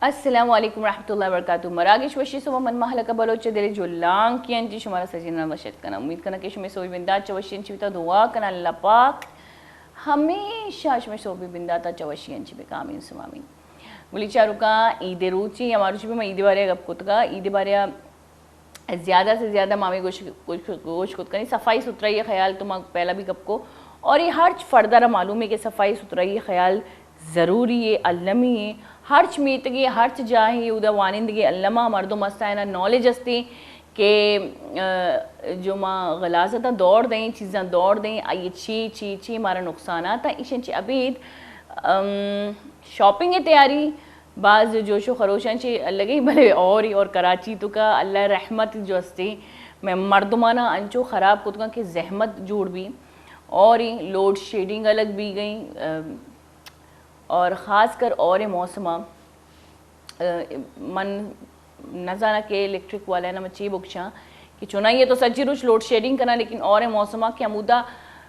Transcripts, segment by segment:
السلام علیکم ورحمۃ اللہ وبرکاتہ۔ مراگش وشی صبح من مہلکہ بلوچ دل جولانکیاں جی شمارا سجیناں وش اتک کناں۔ امید کناں کہ شمے سوئی بندات چہ وشی انچی بتا، دعا کناں اللہ پاک ہمیشہ شمے سوئی بندات چہ وشی انچی بکا۔ آمین ثم آمین۔ گلی چاروکاں، عید روچی ہما روچی بھی ما عید بارے گپ کتگا، عید بارے زیادہ سے زیادہ ما ہمیں گوش، گوش، گوش کت کنی۔ صفائی ستھرائی خیال تو ما پہلا بھی گپ کو، اور یہ ہرچ فردہ را معلوم ہے کہ صفائی ستھرائی خیال ضروری ہے، المی ہے۔ ہرچ میتگے، ہرچ جاہے، اودا وانندگے الما مردم استا ہے نا، نالج استے کہ، آ، جو ما غلاظتاں دور دیں، چیزاں دور دیں، آئی چی، چی، چی مارا نقصانات ہیں، ایشن چی ابید، ام، شاپنگ تیاری، باز جوش و خروشاں چی لگی، بلے اور، اور کراچی تو کا اللہ رحمت جو استی، میں مردمانا انچو خراب کتگاں کہ زحمت جوڑ بھی، اور لوڈ شیڈنگ الگ بھی گئی، ام، اور خاص کر اور موسم، آ، من نہ زاناں کہ الیکٹرک والا نا چی بکشاں کہ چنائی ہے تو سجی روچ لوڈ شیڈنگ کنا، لیکن اور موسم کہ ہمودا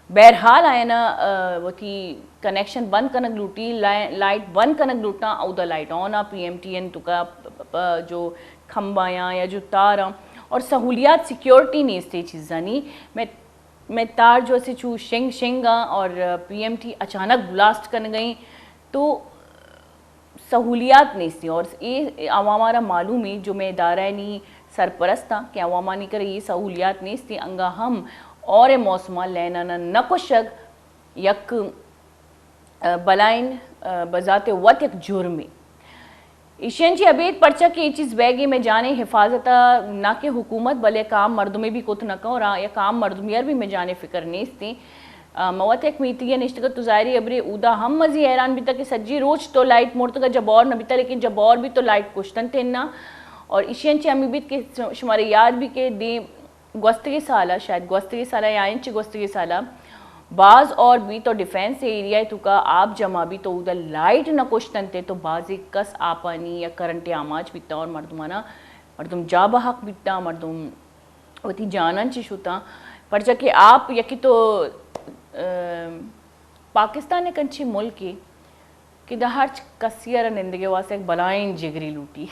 بہرحال آیا نا، آ، وتی کنیکشن بند کنگ لوٹی، لائ-، لائٹ بند کنگ لوٹاں، اودا لائٹ آن آ، پی ایم ٹی این تو کا پ-، پ-، جو کھمبا یا، یا جو تار آ، اور سہولیات سیکیورٹی نیست ہے چیزانی۔ میں، میں تار جو اسے چو شنگ شنگ آ اور پی ایم ٹی اچانک بلاسٹ کن گئی تو سہولیات نیستی اور اے عوام را معلوم ہے جو میں ادارہ نی سرپرست آں کہ عوامانی کرے یہ سہولیات نیستی، انگا ہم اور موسم لینانا نہ کشگ یک، آ، بلائن، آ، بذات وت یک جرمے۔ ایشین چی ابید پرچا کہ یہ چیز بیگی میں جانے حفاظت نہ کہ حکومت بلے کام مردمی بھی کت نہ کن اور یک عام مردمی بھی میں جانے فکر نیستی۔ آ، ما وت یک میتگے ء نشتگ ات تو ظاہری ابرے اودا ہم مزی حیران بیتگ کہ سجی روچ تو لائٹ مرتگ ء جب اور نہ بیتگ، لیکن جب اور بھی تو لائٹ کشتن تھے نا۔ اور ایشی انچے ہمیں بیت کہ شمارے یاد بھی کہ دیم گوستگی سال ء، شاید گوستگی سال ء یا انچ گوستگی سال ء باز اور بھی تو ڈیفنس ایریا ء توکا آپ جمع بھی تو اودا لائٹ نہ کشتن تھے تو بازی کس آپانی یا کرنٹ آماچ بیتا اور مردمانا، مردم جا بحق بیتا، مردم وتی جاناں چہ شتاں، پرچا کہ آپ یکے تو، ام، پاکستان یک انچیں ملکے کہ دا ہرچ کسی ء را نندگے واسطہ یک بلائیں جگری لوٹی۔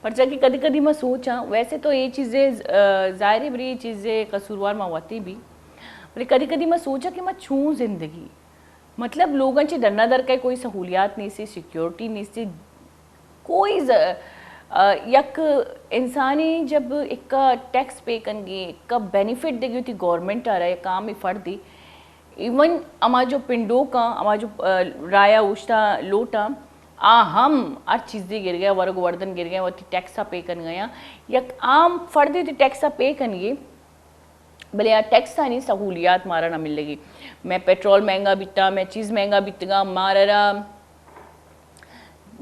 پرچا کہ کدی کدی ما سوچاں، ویسے تو اے چیزے، ا، ظاہر ہے بری اے چیزے قصوروار ما وتی بھی، بلے کدی کدی ما سوچاں کہ ما چون زندگی مطلب، لوگاں چہ درنا در کئے کوئی سہولیات نیستی، سیکیورٹی نیستی، کوئی ز-، ا، یک انسانی جب اکا ٹیکس پے کنگی، اکا بینیفٹ دیگی ہوتی گورنمنٹ آ رہا، یک عامی فردی، ایون اما جو پنڈوکاں، اما جو، ا، رایا اوشتا لوٹاں، آ ہم ہر چیزی گر گیا، ورگ وردن گر گیا، وتی ٹیکس آ پے کن گیا۔ یک عام فردی ہوتی ٹیکس آ پے کنگی، بلے آ ٹیکسانی سہولیات مارا نہ ملگی۔ میں پٹرول مہنگا بیتا، میں چیز مہنگا بیتگا، مارا را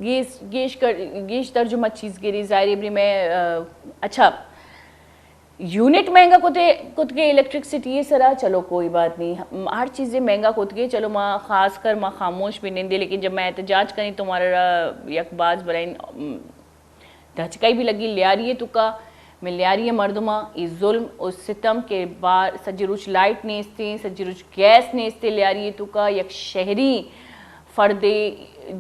گیس، گیش کر، گیش ترجمہ چیز گری، ظاہر ہے بری میں، آ، اچھا، یونٹ مہنگا کتے، کتگے الیکٹرکسٹی سرا، چلو کوئی بات نہیں، ہر چیزیں مہنگا کتگے، چلو ما خاص کر ما خاموش بھی نندے، لیکن جب میں احتجاج کریں تو مارا را یک باز بلائیں، دھچکائی بھی لگی لیاری ء توکا۔ میں لیاری ء مردماں اے ظلم و ستم کہ بار سجی روچ لائٹ نیستیں، سجی روچ گیس نیستیں لیاری ء توکا، یک شہری فردے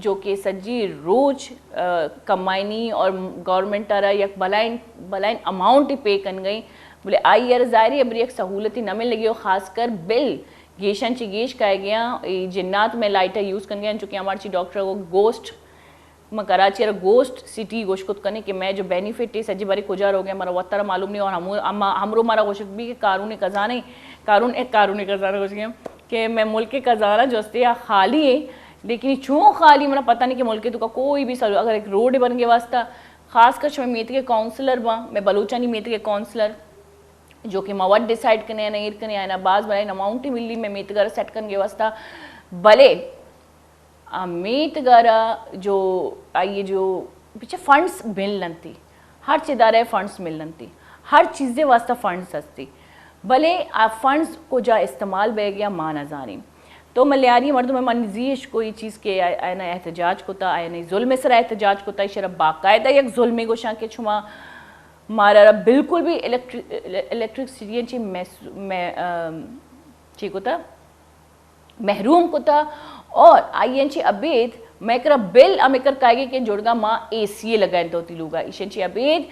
جو کہ سجی روچ، آ، کمائنی اور گورنمنٹ ء را یک بلائن، بلائن اماؤنٹ پے کن گئی، بلے آئی ء را ظاہری ابری یک سہولتی نہ مل لگی اور خاص کر بل گیشاں چی گیش کائے گیا، اے جنات میں لائٹ ء یوز کن گیا، چونکہ ہمارچی ڈاکٹر کو گوسٹ ما کراچی را گوسٹ سٹی گوش کت کنیں کہ میں جو بینیفٹ ہے سجی بارے کجا روگ ء مارا وترا معلوم نہیں اور ہمو-، اما-، ہمرو مارا گوشگ بھی کہ کارون خزانہ، کارون، اے کارون خزانہ گوشگ ء کہ میں ملک خزانہ جو استے آ خالی ہے، لیکن یہ چون خالی منا پتہ نہیں کہ ملک تو کا کوئی بھی سلو-، اگر ایک روڈ بن گئے واسطہ خاص کر شمے میتگ کونسلر باں، میں بلوچانی میتگ کونسلر جو کہ ما وت ڈیسائیڈ کنے نا ایر کنے آئینا باز بلائیں اماؤنٹ ملی میں میتگ ء سیٹ کنگے واسطہ، بلے آ میتگ ء را جو آئی ء جو پچھے فنڈز مل انتی، ہر چہ ادارہ ء فنڈز مل انتی، ہر چیزے واسطہ فنڈز ہستی، بلے آ فنڈز کجا استعمال بیگ یا ما نہ زانیں۔ تو ملیاری مردم من زی اش کوئی چیز کہ آ-، آیانا احتجاج کتا، آیانی ظلم سرا احتجاج کتا، ایشرا باقاعدہ یک ظلمے گوشاں کہ شما مارا را بالکل بھی الیکٹری-، الیکٹرکسٹی چی محس-، میں، ام، چی کتا؟ محروم کتا اور آئی انچی ابید مئے کرا بل ہمے کر کائیگی کہ جوڑگا ما اے سی اے لگائیں تو وتی لوگا، ایشن چی ابید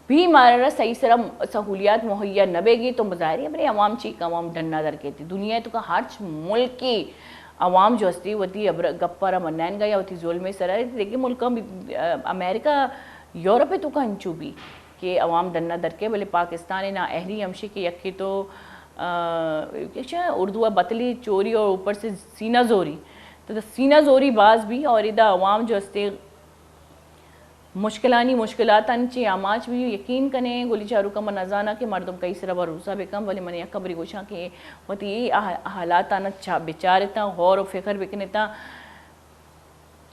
بھی مارا صحیح سرا سہولیات مہیا نہ بیگی تو مظاہرے بلے عوام چی کہ عوام ڈنا در کیتی۔ دنیا تو کا ہرچ ملکی عوام جو ہستی وتی ابر-، گپا را منائنگا یا وتی ظلم سرا، دیگہ ملکاں بھی، آ، امریکہ، یورپ تو کا انچو بھی کہ عوام ڈنا در کے، بلے پاکستان نا اہری ہمشی کہ یکی تو، آ، اردو بتلی چوری اور اوپر سے سینہ زوری، تو سینہ زوری باز بھی اور ادا عوام جو ہستی مشکلانی مشکلاتانی چہ آماچ بی۔ یقین کنے گلی چاروکاں، من نزاناں کہ مردم کئی سرا بھروسہ بکن، بلے من یک خبرے گوشاں کہ وتی اے حالاتانا چا-، بچارتاں، غور و فکر بکنتاں۔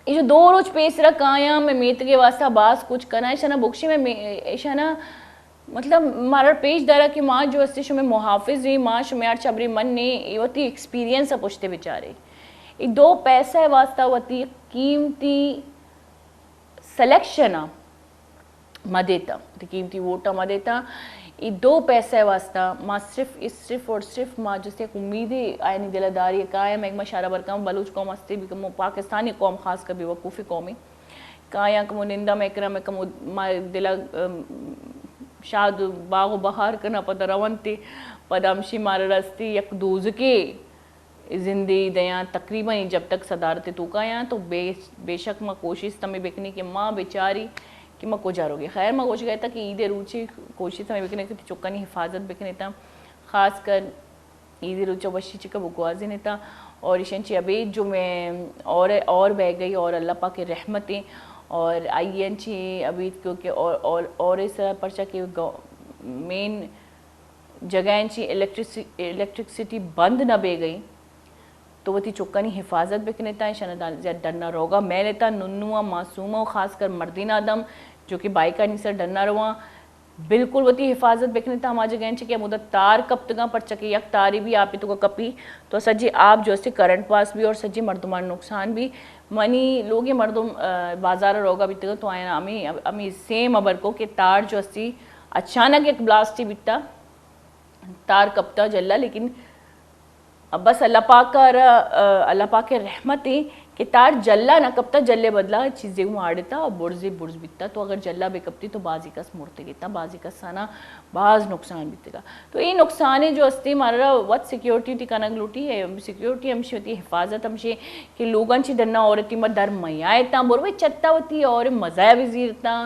اے جو دو روچ پیسرا کایاں، مئے میتگے واسطہ باز کچھ کناں، ایشانا بکشی مئے مے-، ایشانا مطلب مارا پیش دارا کہ ما جو استے شمئے محافظ ایں، ما شمئے ہر چبرے من نے، اے وتی ایکسپیرینس پشتے بچارے۔ اے دو پیسہ واسطہ وتی قیمتی سلیکشن ء مہ دیتاں، وتی قیمتی ووٹ ء مہ دیتاں۔ اے دو پیسہ ء واسطہ ما صرف، اے صرف اور صرف ما جست یک امیدے آیانی دل ء داری ء کایاں، مئے ما شارا برکاں بلوچ قوم ہستے بکمو، پاکستانی قوم خاص کر بے وقوفی قومے۔ کایاں کمو نندا مئے کرا مئے کمو ما دل ء، ام، شاد باغ و بہار کناں پدا رونتے، پدا ہمشی مارا رستی یک دوزکے زندے دیاں۔ تقریباً جب تک صدارت توکا یاں تو بے، بے شک ما کوشست ہمے بکنی کہ ما بچاری کہ ما کجا روگے۔ خیر ما گوشگا اتاں کہ عید روچے کوشست ہمے بکنے کہ چکانی حفاظت بکنے تا، خاص کر عید روچا وشی چکا بگوازنے تا۔ اور ایشن چی ابید جو میں اور، اور بہ گئی اور اللہ پاک رحمتیں اور آئی ان چی ابید کیونکہ اور، اور، اور اس پرچا کہ گو-، مین جگہ انچیں الیکٹریسی-، الیکٹریسٹی بند نہ بیگ ء انت تو وتی چکانی حفاظت بکن ات، ایشاں دان-، زیات ڈنا روگا میل ات، ننو ء معصوم ء خاص کر مردین آدم جو کہ بائیکانی سر ڈنا رواں، بالکل وتی حفاظت بکن ات۔ ہما جگہ انچیں کہ ہمودا تار کپتگاں، پرچا کہ یک تارے بھی آپ ء توکا کپی تو سجی آپ جو استے کرنٹ پاس بھی اور سجی مردمان نقصان بھی۔ منی لوگے مردم، آ، بازار ء روگا بیتگاں تو آیاں ہمے، ہمے سیم ہبر کو کہ تار جو استی اچانک یک بلاسٹے بیتا، تار کپتا جلا، لیکن بس اللہ پاک ء را، اللہ پاک ء رحمت ایں کہ تار جلا نہ کپتا، جلے بدلا چیزے گوں آڑتا اور برزے برز بیتا، تو اگر جلا بہ کپتی تو بازی کس مرتگی تا، بازی کسانا باز نقصان بیتگا۔ تو اے نقصانے جو استے مارا وت سیکیورٹی تی کنگ لوٹی ہے، سیکیورٹی ہمشی وتی حفاظت ہمشی کہ لوگاں چی ڈنا عورتی ما در میائے تاں، بروے چتا وتی اور مزہ بزیرتاں،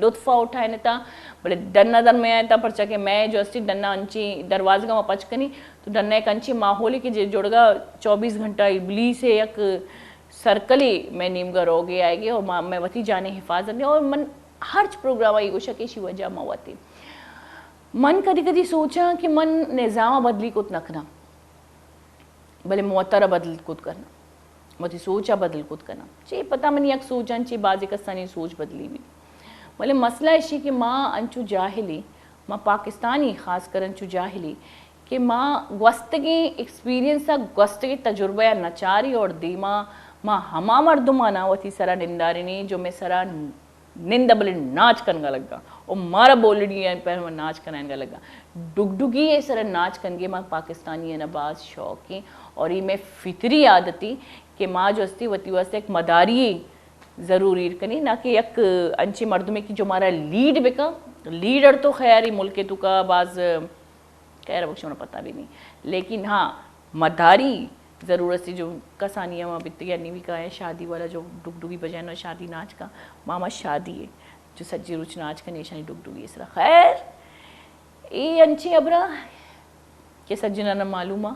لطفا اٹھائنتاں، بلے ڈنا در میائے تاں، پرچا کہ میں جو استی ڈنا انچی دروازگا ما پچ کنی، تو ڈنا یک انچیں ماحولے کہ جے جوڑگا چوبیس گھنٹہ ابلیس ء یک سرکلے مئے نیمگا روگے آئیگے اور ما، مئے وتی جانے حفاظت نے اور من ہرچ پروگرام آئی گوشا کہ ایشی وجہ ما وتی۔ من کدی کدی سوچاں کہ من نظام بدلی کت نہ کناں، بلے موتر بدل کت کناں، وتی سوچا بدل کت کناں۔ چے پتا منی یک سوچاں چے بازی کسانی سوچ بدلی بی۔ بلے مسئلہ ایشی کہ ما انچو جاہلی، ما پاکستانی خاص کر انچو جاہلی کہ ما گوستگیں ایکسپیرینس ء گوستگیں تجربہ ء نچاری اور دیما ما ہما مردماناں وتی سرا نندارینی جو مئے سرا نند بلے ناچ کنگا لگا اور مارا بولڑی ء پہ ما ناچ کنائنگا لگا۔ ڈگڈگی ء سرا ناچ کنگے ما پاکستانی ء باز شوقیں اور یہ مئے فطری عادتی کہ ما جو استی وتی واسطے ایک مداری ضرور ایر کنی، نہ کہ یک انچیں مردمے کہ جو مارا لیڈ بکن۔ لیڈر تو خیر ای ملک توکا باز خیر بخش، من پتہ بھی نہیں، لیکن ہاں مداری ضرور استی جو کسانی ہما بیتگی انی بھی کائیں شادی والا جو ڈگڈگی بجائے نہ شادی ناچ کا، ماما شادی ہے جو سجی روچ ناچ کنے ایشانی ڈگڈگی اس طرح۔ خیر اے انچیں ہبراں کہ سجنانا معلوم آ،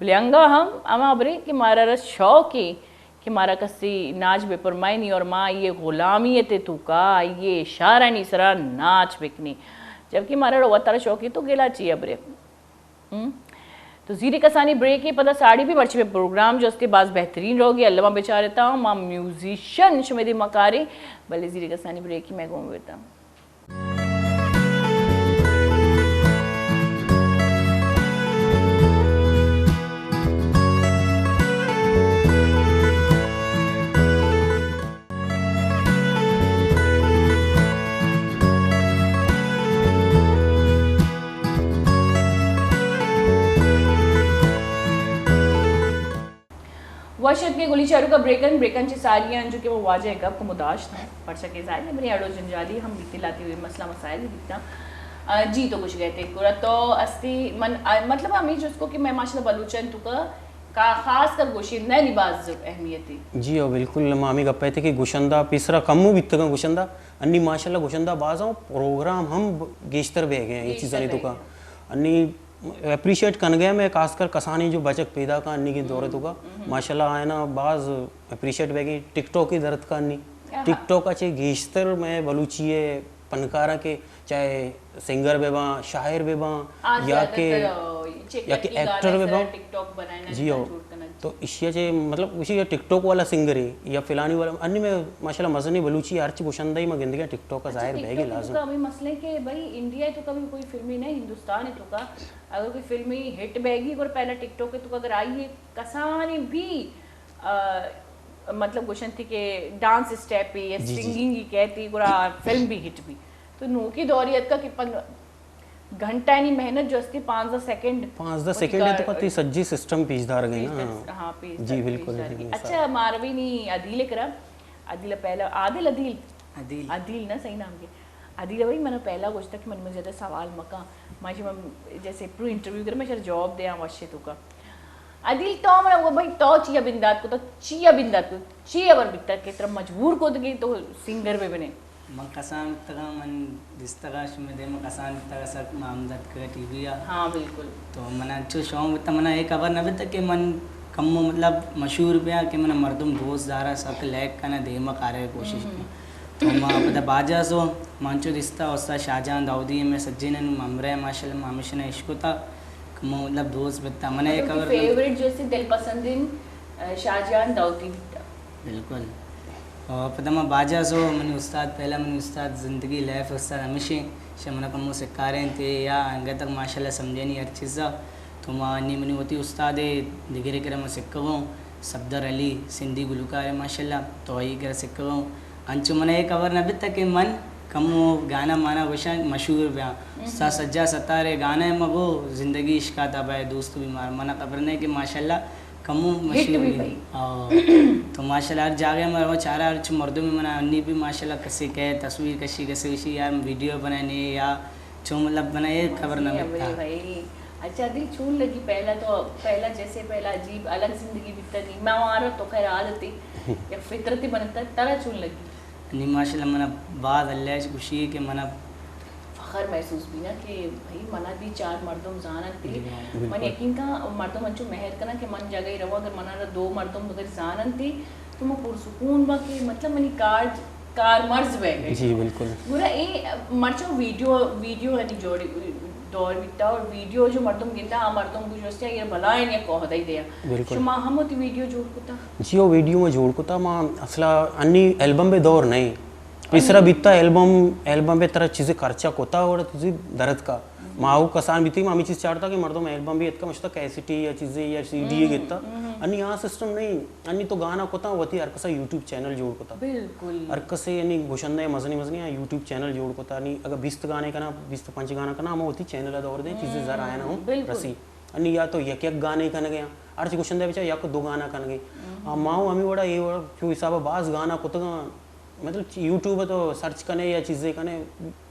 بلے انگا ہم ہما ہبریں کہ مارا رس شوق ایں کہ مارا کسی ناچ بہ پرمائنی اور ما آئی غلامیت توکا آئی اشارانی سرا ناچ بکنی، جبکہ مارا وتارا شوق ایں تو گلا چی ہبرے۔ ہم؟ تو زیر کسانی بریک پدا ساڑی بھی مرچی میں پروگرام جو استے باز بہترین روگی، اللہ ما بچارتا ما میوزیشن شمے دی مکاری، بلے زیر کسانی بریک میں گون بیتا۔ وش اتکے گلی چاروکا بریکن، بریکن چہ ساری آں جو کہ وہ واجہ گپ کو مداشت، پرچا کہ ظاہر ہے بنی اڑو جنجالی ہم بیتے، لاتی ہوئی مسئلہ مسائل بھی بیتا۔ آ، جی تو کچھ گئے تھے گڑا تو استی من، آ، مطلب ہمیں جس کو کہ میں ماشاءاللہ بلوچن تو کا، کا خاص کر گوشی نہ نی باز اہمیت ہے۔ جی او بالکل، ما ہمیں گپے تھے کہ گشندہ پیسرا کمو بیتگاں گشندہ، انی ماشاءاللہ گشندہ باز ہوں، پروگرام ہم گیشتر بہ گئے ہیں یہ گیشتر چیزانی بہ تو کا۔ گئے ہیں۔ انی اپریشیٹ کنگے میں خاص کر کسانی جو بچک پیدا کا انی کے دور تو کا، ماشاءاللہ آئنا باز اپریشیٹ بہ گئے ٹک ٹاک کی درد کا انی۔ ٹک ٹاک اچھے گیشتر میں بلوچی ہے پنکارا کے، چاہے سنگر بہ باں، شاعر بہ باں، یا کہ یا کہ ایکٹر بہ باں۔ جی ہو۔ تو اشیا چے مطلب اسی ٹک ٹاک والا سنگر ہے یا فلانی والا، انی میں ماشاءاللہ مزنی بلوچی ہرچ گشندہ ہی میں گندگے ٹک ٹاک کا ظاہر بہ گی لازم۔ ہمیں مسئلہ ہے کہ بھائی انڈیا تو کبھی کوئی فلمی نہیں، ہندوستان تو کا اگر کوئی فلمی ہٹ بہ گی اور پہلا ٹک ٹاک تو اگر آئی ہے کسانی بھی، آ، مطلب گوشن تھی کہ ڈانس اسٹیپ یا سنگنگ ہی کہتی گڑا فلم بھی ہٹ بھی۔ تو نوکی دوری اتکا کہ پن گھنٹہ نی محنت جو استی پانزدہ سیکنڈ، پانزدہ سیکنڈ تو پتی سجی سسٹم پیش دار گئے نا۔ ہاں، پیش جی دار، بالکل پیش دار گئے۔ اچھا، ماروی نی عدیل کرا، عدیل پہلا، عادل عدیل۔ عدیل۔ عدیل نا صحیح نام کے۔ عدیل بھائی منا پہلا گوشتا کہ من میں زیادہ سوال مکاں۔ ما جی من جیسے پرو انٹرویو کرے میں شر جواب دے آں وشے تو کا۔ عدیل تو منا وہ بھائی تو چیا بندات کو تو چیا بندات کو چیا بر بیتا کہ ترا مجبور کو دگی تو سنگر بہ بنے۔ من کسان بیتگاں، من دیستگاں شمئے دیما کسان بیتگاں، سک ما ہمدرد کگا ٹی وی آ۔ ہاں، بالکل۔ تو من انچو شوق بیتا، منا اے خبر نہ بیتا کہ من کمو مطلب مشہور بیاں کہ منا مردم دوست دارا، سک لائک کنا، دیما کارے کوشش کنا۔ تو ما پدا باجا سو، ما انچو دیستا استاد شاہجان داؤدی میں سجینن ہمراہ ماشاءاللہ ما ہمیشہ عشق ہوتا، کمو مطلب دوست بیتا۔ منا اے خبر نہ بیتا۔ فیورٹ جو سی دل پسندین، آ، شاہجان داؤدی بیتا۔ بالکل۔ اور پدا ما باجا سو منی استاد، پہلا منی استاد زندگی لائف استاد ہمیشہ شہ منا کمو سکارین تے یا انگت تک ماشاءاللہ سمجھینی ہر چیزا۔ تو ما انی منی وتی استاد دگرے کرا ما سکگوں، صفدر علی سندھی گلوکار ہے ماشاءاللہ، تو آئی کرا سکگوں۔ انچو منا اے خبر نہ بیتا کہ من کمو گانا مانا گوشاں مشہور بیاں۔ استاد سجاد ستار ء گانا ء ما گو زندگی عشقا تا بئے دوست بیمار، منا خبر نہ کہ ماشاءاللہ کمو مشہور بی۔ ہاں۔ تو ماشاءاللہ ہر جاگہ ما رو چارا ہر چ مردم منا انی بھی ماشاءاللہ کسے کہے تصویر کشی کسے وشی یار ویڈیو بنانے یا چو مطلب بنا اے خبر نہ بیتا۔ اچھا دل چون لگی پہلا تو، پہلا جیسے پہلا عجیب الگ زندگی بیتا تھی، میں وہاں تو خیر عادت تھی یا فطرتی بنتا، ترا چون لگی؟ نی ماشاءاللہ منا باز اللہ اچ خوشی ہے کہ منا فخر محسوس بینا کہ بھئی منا بھی چار مردم زانن تے۔ من یقین کاں مردم انچو مہر کنا کہ من جگہ رواں اگر منا را دو مردم اگر زانن تے تو من پرسکون باں کہ مطلب منی کار کار مرز بہ گئے۔ جی بالکل۔ گڑا اے مرچو ویڈیو ویڈیو ہنی جوڑی دور بیتا اور ویڈیو جو مردم گندا آ مردم بجوستے اگر بلائیں یک عہدہ دیا۔ بالکل۔ شما ہم وتی ویڈیو جوڑ کتا؟ جی، او ویڈیو ما جوڑ کتا، ما اصلا انی البم بے دور نہیں۔ پیسرا بیتا البم، البم بے طرح چیزیں خرچہ کتا اور چیزیں درد کا۔ ما او کسان بیتی، ما ہمیں چیز چاڑتا کہ مردم البم بھی اتکا مشتا کیسٹی یا چیزیں یا سی ڈی گتا۔ انی آ سسٹم نہیں، انی تو گانا کتا، وتی ہر کسا یوٹیوب چینل جوڑ کتا۔ بالکل۔ ہر کسے یعنی گوشندہ مزنی مزنی آ یوٹیوب چینل جوڑ کتا، نی اگر بیست گانے کنا، بیست پنچ گانا کنا، ہم وتی چینل دور دیں، چیزیں زر آیا نا ہوں رسی۔ انی یا تو یک یک گانے کنگے آں، ہرچ گوشندہ بچا یک دو گانا کنگے۔ آ، ما ہوں ہمیں وڑا، اے وڑا چو حسابا باز گانا کتگاں، مطلب یوٹیوب تو سرچ کنے یا چیزے کنے،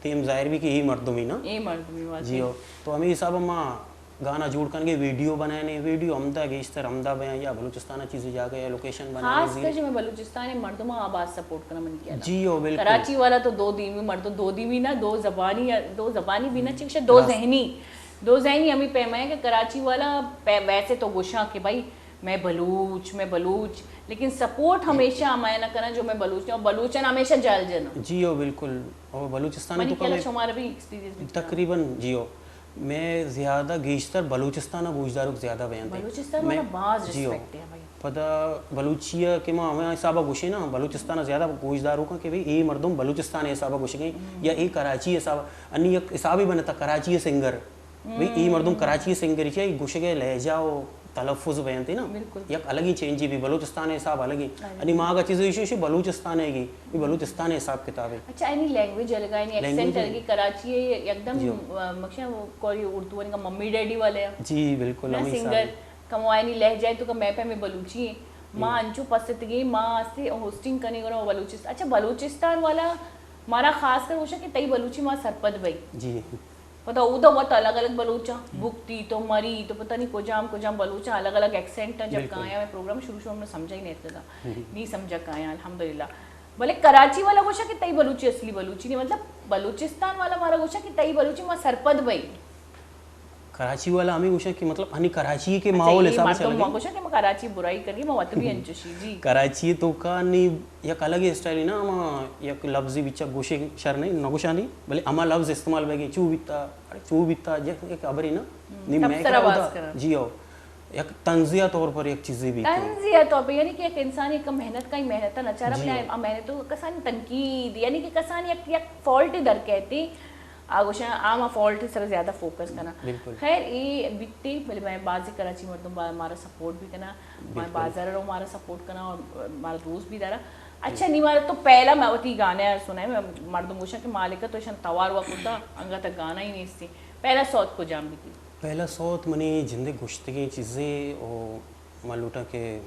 تیم ظاہر بھی کہ اے مردمی نا۔ اے مردمی واقعی۔ جی ہو۔ تو ہمیں حسابا ما گانا جوڑ کنگے، ویڈیو بنائنے، ویڈیو ہمدا گیشتر ہمدا بیاں یا بلوچستان چیزے جاگہ یا لوکیشن بنائنے۔ خاص کر جو میں بلوچستان مردم آ باز سپورٹ کرنا من کیا۔ جی ہو، بالکل۔ کراچی والا تو دو دیمی مردم، دو دیمی نا، دو زبانی، دو زبانی بھی نا، چکشہ دو ذہنی۔ دو ذہنی ہمیں پیما ہے کہ کراچی والا پہ-، ویسے تو گوشاں کہ بھائی میں بلوچ، میں بلوچ، لیکن سپورٹ ہمیشہ ہمیں نہ کرنا جو میں بلوچ ہوں، اور بلوچن ہمیشہ جال جنوں۔ جی ہو، بالکل۔ اور بلوچستان منی تو خیال ہے شمارا بھی ایکسپیرینس بھی تقریباً، جی ہو، میں زیادہ گیشتر بلوچستان گوشداروک زیادہ بیان تے۔ بلوچستان والا باز جی ہو۔ ریسپیکٹ ہے بھائی۔ پدا بلوچی کہ ما ہمیں حسابا گوشے نا، بلوچستان زیادہ گوشداروکاں کہ بھئی اے مردم بلوچستان حسابا گوشگیں یا اے کراچی حسابا، انی یک حسابی بنتا کراچی سنگر۔ بھئی اے مردم کراچی سنگر چے، اے گوشگے لہجہ و تلفظ بیان تے نا۔ بالکل۔ یک الگی چینجی بھی بلوچستان حساب الگی۔ انی ما اگا چیز ایشی ایشی بلوچستان ہے گی، یہ بلوچستان حساب کتاب ہے۔ اچھا، اینی لینگویج الگ ہے، اینی ایکسنٹ الگ ہے، کراچی ہے، یکدم، آ، مکشا وہ کوئی اردو کا ممی ڈیڈی والے ہیں۔ جی، بالکل، نا ہمیں سنگر، کمو اینی لہجہ ہے تو کہ میں پہ میں بلوچی ہے۔ ما انچو پستگیں، ما استی ہوسٹنگ کنی گڑا بلوچستان، اچھا، بلوچستان والا مارا خاص کر گوشا کہ تئی بلوچی ما سرپد بئی۔ جی۔ پدا اودا وت الگ الگ بلوچاں، بگٹی تو، مری تو، پتہ نہیں کجام کجام بلوچاں، الگ الگ ایکسنٹ ہیں۔ جب کایاں میں پروگرام شروع شروع میں سمجھا ہی نہیں تھا، نہیں سمجھا کایاں، الحمدللہ۔ بلے کراچی والا گوشا کہ تئی بلوچی اصلی بلوچی نہیں، مطلب بلوچستان والا مارا گوشا کہ تئی بلوچی ما سرپد بئی۔ کراچی والا ہمیں گوشا کہ مطلب ہنی کراچی کے ماحول حساب سے مردم گوشا کہ ما کراچی برائی کری، ما وت بھی انچوشی، جی۔ کراچی تو کا نی یک الگ اسٹائل نا، ہما یک لفظی بچا گوشے شر نہیں، نہ گوشا نہیں، بلے ہما لفظ استعمال بگے، چو بیتا، اڑے چو بیتا، یک، یک خبر ہی نا، نی میں کرا، جی ہو، یک طنزیہ طور پر یک چیزیں بیتی۔ طنزیہ طور پر، یعنی کہ یک انسان یک محنت کا ہی محنت نہ چارا، بلے آ محنت تو کسانی تنقید، یعنی کہ کسانی یک، یک فالٹ در کہتے، آ گوشاں، آ ما فالٹ سر زیادہ فوکس کنا۔ بالکل۔ خیر، اے بیتی، بلے میں بازی کراچی مردم با-، مارا سپورٹ بھی کنا، مارا بازار رو مارا سپورٹ کنا اور مارا دوست بھی دارا۔ اچھا، نی مارا تو پہلا میں وتی گانے سنائے، میں مردم گوشاں کہ مالکہ تو اشان توار ہوا کتا، انگا تا گانا ہی نیستی۔ پہلا سوت کجام بیتی؟ پہلا سوت منی جندے گوشتگیں چیزے او ما لوٹاں کہ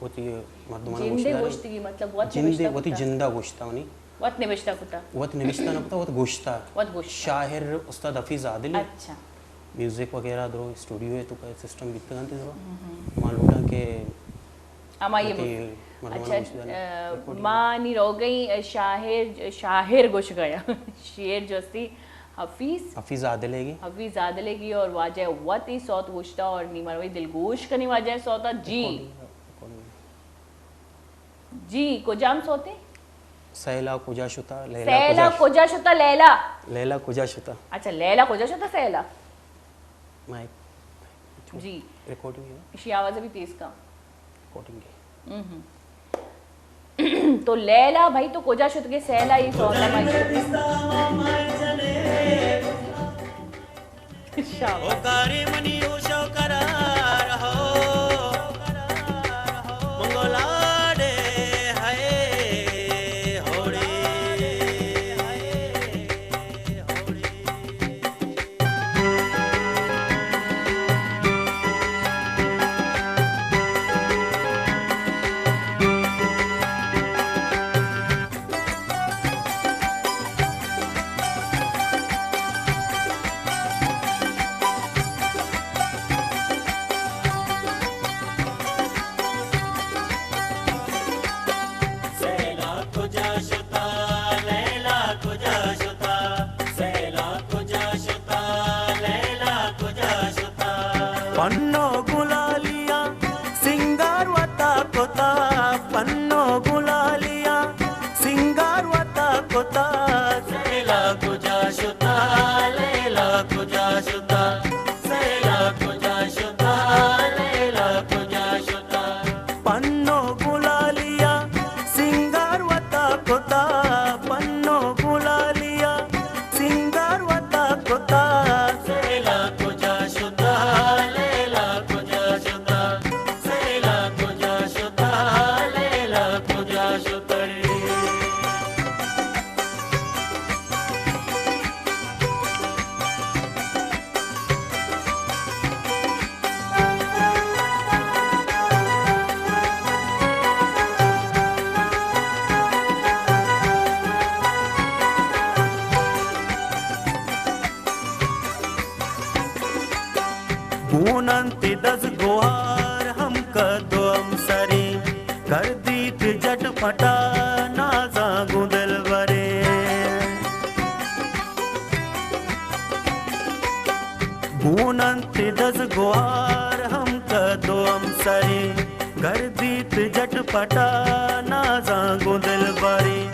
وتی مردماں جندے گوشداریں۔ گوشتگی مطلب وت جندے نبشتہ وتی کتا؟ جندا گوشتا منی۔ وت نبشتہ کتا؟ وت نبشتہ نہ کتا، وت گوشتا۔ وت گوشتا۔ شاعر استاد حفیظ عادل۔ اچھا۔ میوزک وغیرہ درو اسٹوڈیو ہے تو کا سسٹم بیتگان تے درو۔ ما لوٹاں کہ ہمائی وتی مردماں اچھا، گوشداریں۔ آ، ریکارڈنگ۔ ما نی روگئی شاعر، شاعر گوش گیا۔ شعر جو استی حفیظ۔ حفیظ عادل ہے گی۔ حفیظ عادل ہے گی اور واجہ وت ای سوت گوشتا اور نی مروی دلگوش کنی واجہ سوتا۔ جی۔ Recording, recording. جی، کجام سوتے؟ سیلا کجا شتا، لیلا سیلا کجا ش-، کجا شتا، لیلا۔ لیلا کجا شتا۔ اچھا، لیلا کجا شتا، سیلا۔ مائک۔ جی۔ ریکارڈنگ ہے۔ اشی آواز بھی تیز کا۔ ریکارڈنگ ہے۔ تو لیلا بھائی تو کجا شتگے سیلا یہ سوال ہے بھائی۔ شاباش۔ پنو گلالیا سنگار وتا کتا، پنو گلالیا سنگار وتا کتا۔ سیلا کجا شتا، لیلا کجا شتا، سیلا کجا شتا، لیلا کجا شتا۔ پنو گلالیا سنگار وتا کتا، پنو گلالیا سنگار وتا کتا۔ سیلا کجا شتا، لیلا کجا شتا، سیلا کجا شتا، لیلا کجا شتا۔ گون انت دز گوہار ہم کد و ہم سریں، گردیت جٹ پٹا نازاں گوں دلبریں۔ گون انت دز گوہار ہم کد و ہم سریں، گردیت جٹ پٹا نازاں گوں دلبریں۔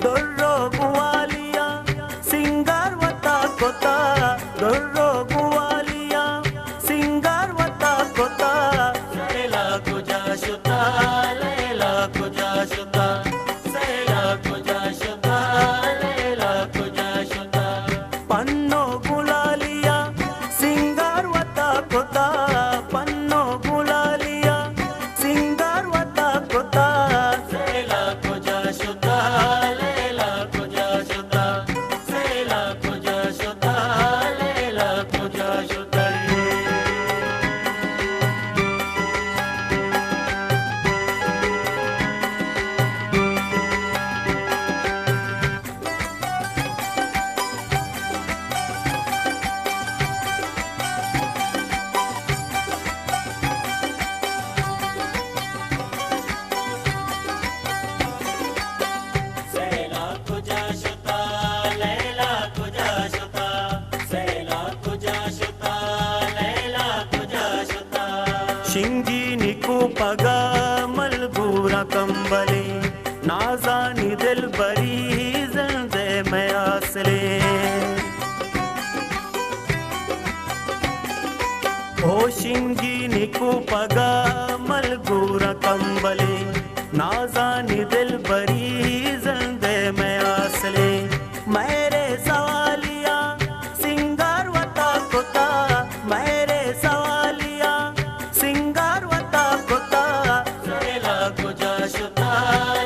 درو گوالیاں سنگار وتا کتا، درو گوالیاں سنگار وتا کتا۔ سیلا کجا شتا، لیلا کجا شتا، سیلا کجا شتا، لیلا کجا شتا۔ پنو گلالیا سنگار وتا کتا، پنو گلالیا سنگار وتا کتا۔ سیلا کجا شتا، لیلا کجا شتا، سیلا کجا شتا، لیلا انگی نکو پگا ملگوراں کمبلیں، نازانی دلبری زندے مئے آسلیں۔ ہوشنگی نکو پگا ملگوراں کمبلیں، نازانی دلبری زندے مئے آسلیں۔ مہرے سوالیاں سنگار وتا کتا، مہرے سوالیاں سنگار وتا کتا۔ سہیلا کجا شتا،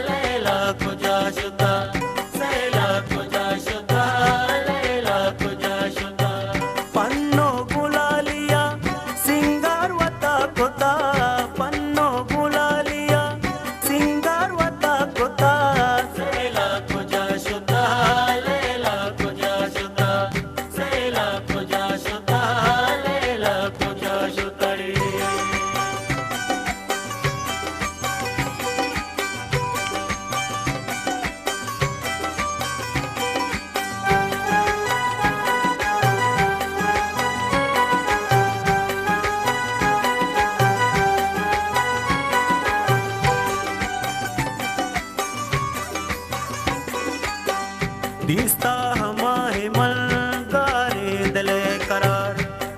لیلا کجا شتا، سہیلا کجا شتا، لیلا کجا شتا۔ پنو گلالیا سنگار وتا کتا، پنو گلالیا سنگار وتا کتا۔ سہیلا کجا شتا، لیلا کجا شتا، سہیلا کجا شتا، لیلا کجا شتڑی۔ دیستا ہما ہمل گاریں دل ءِ قرار،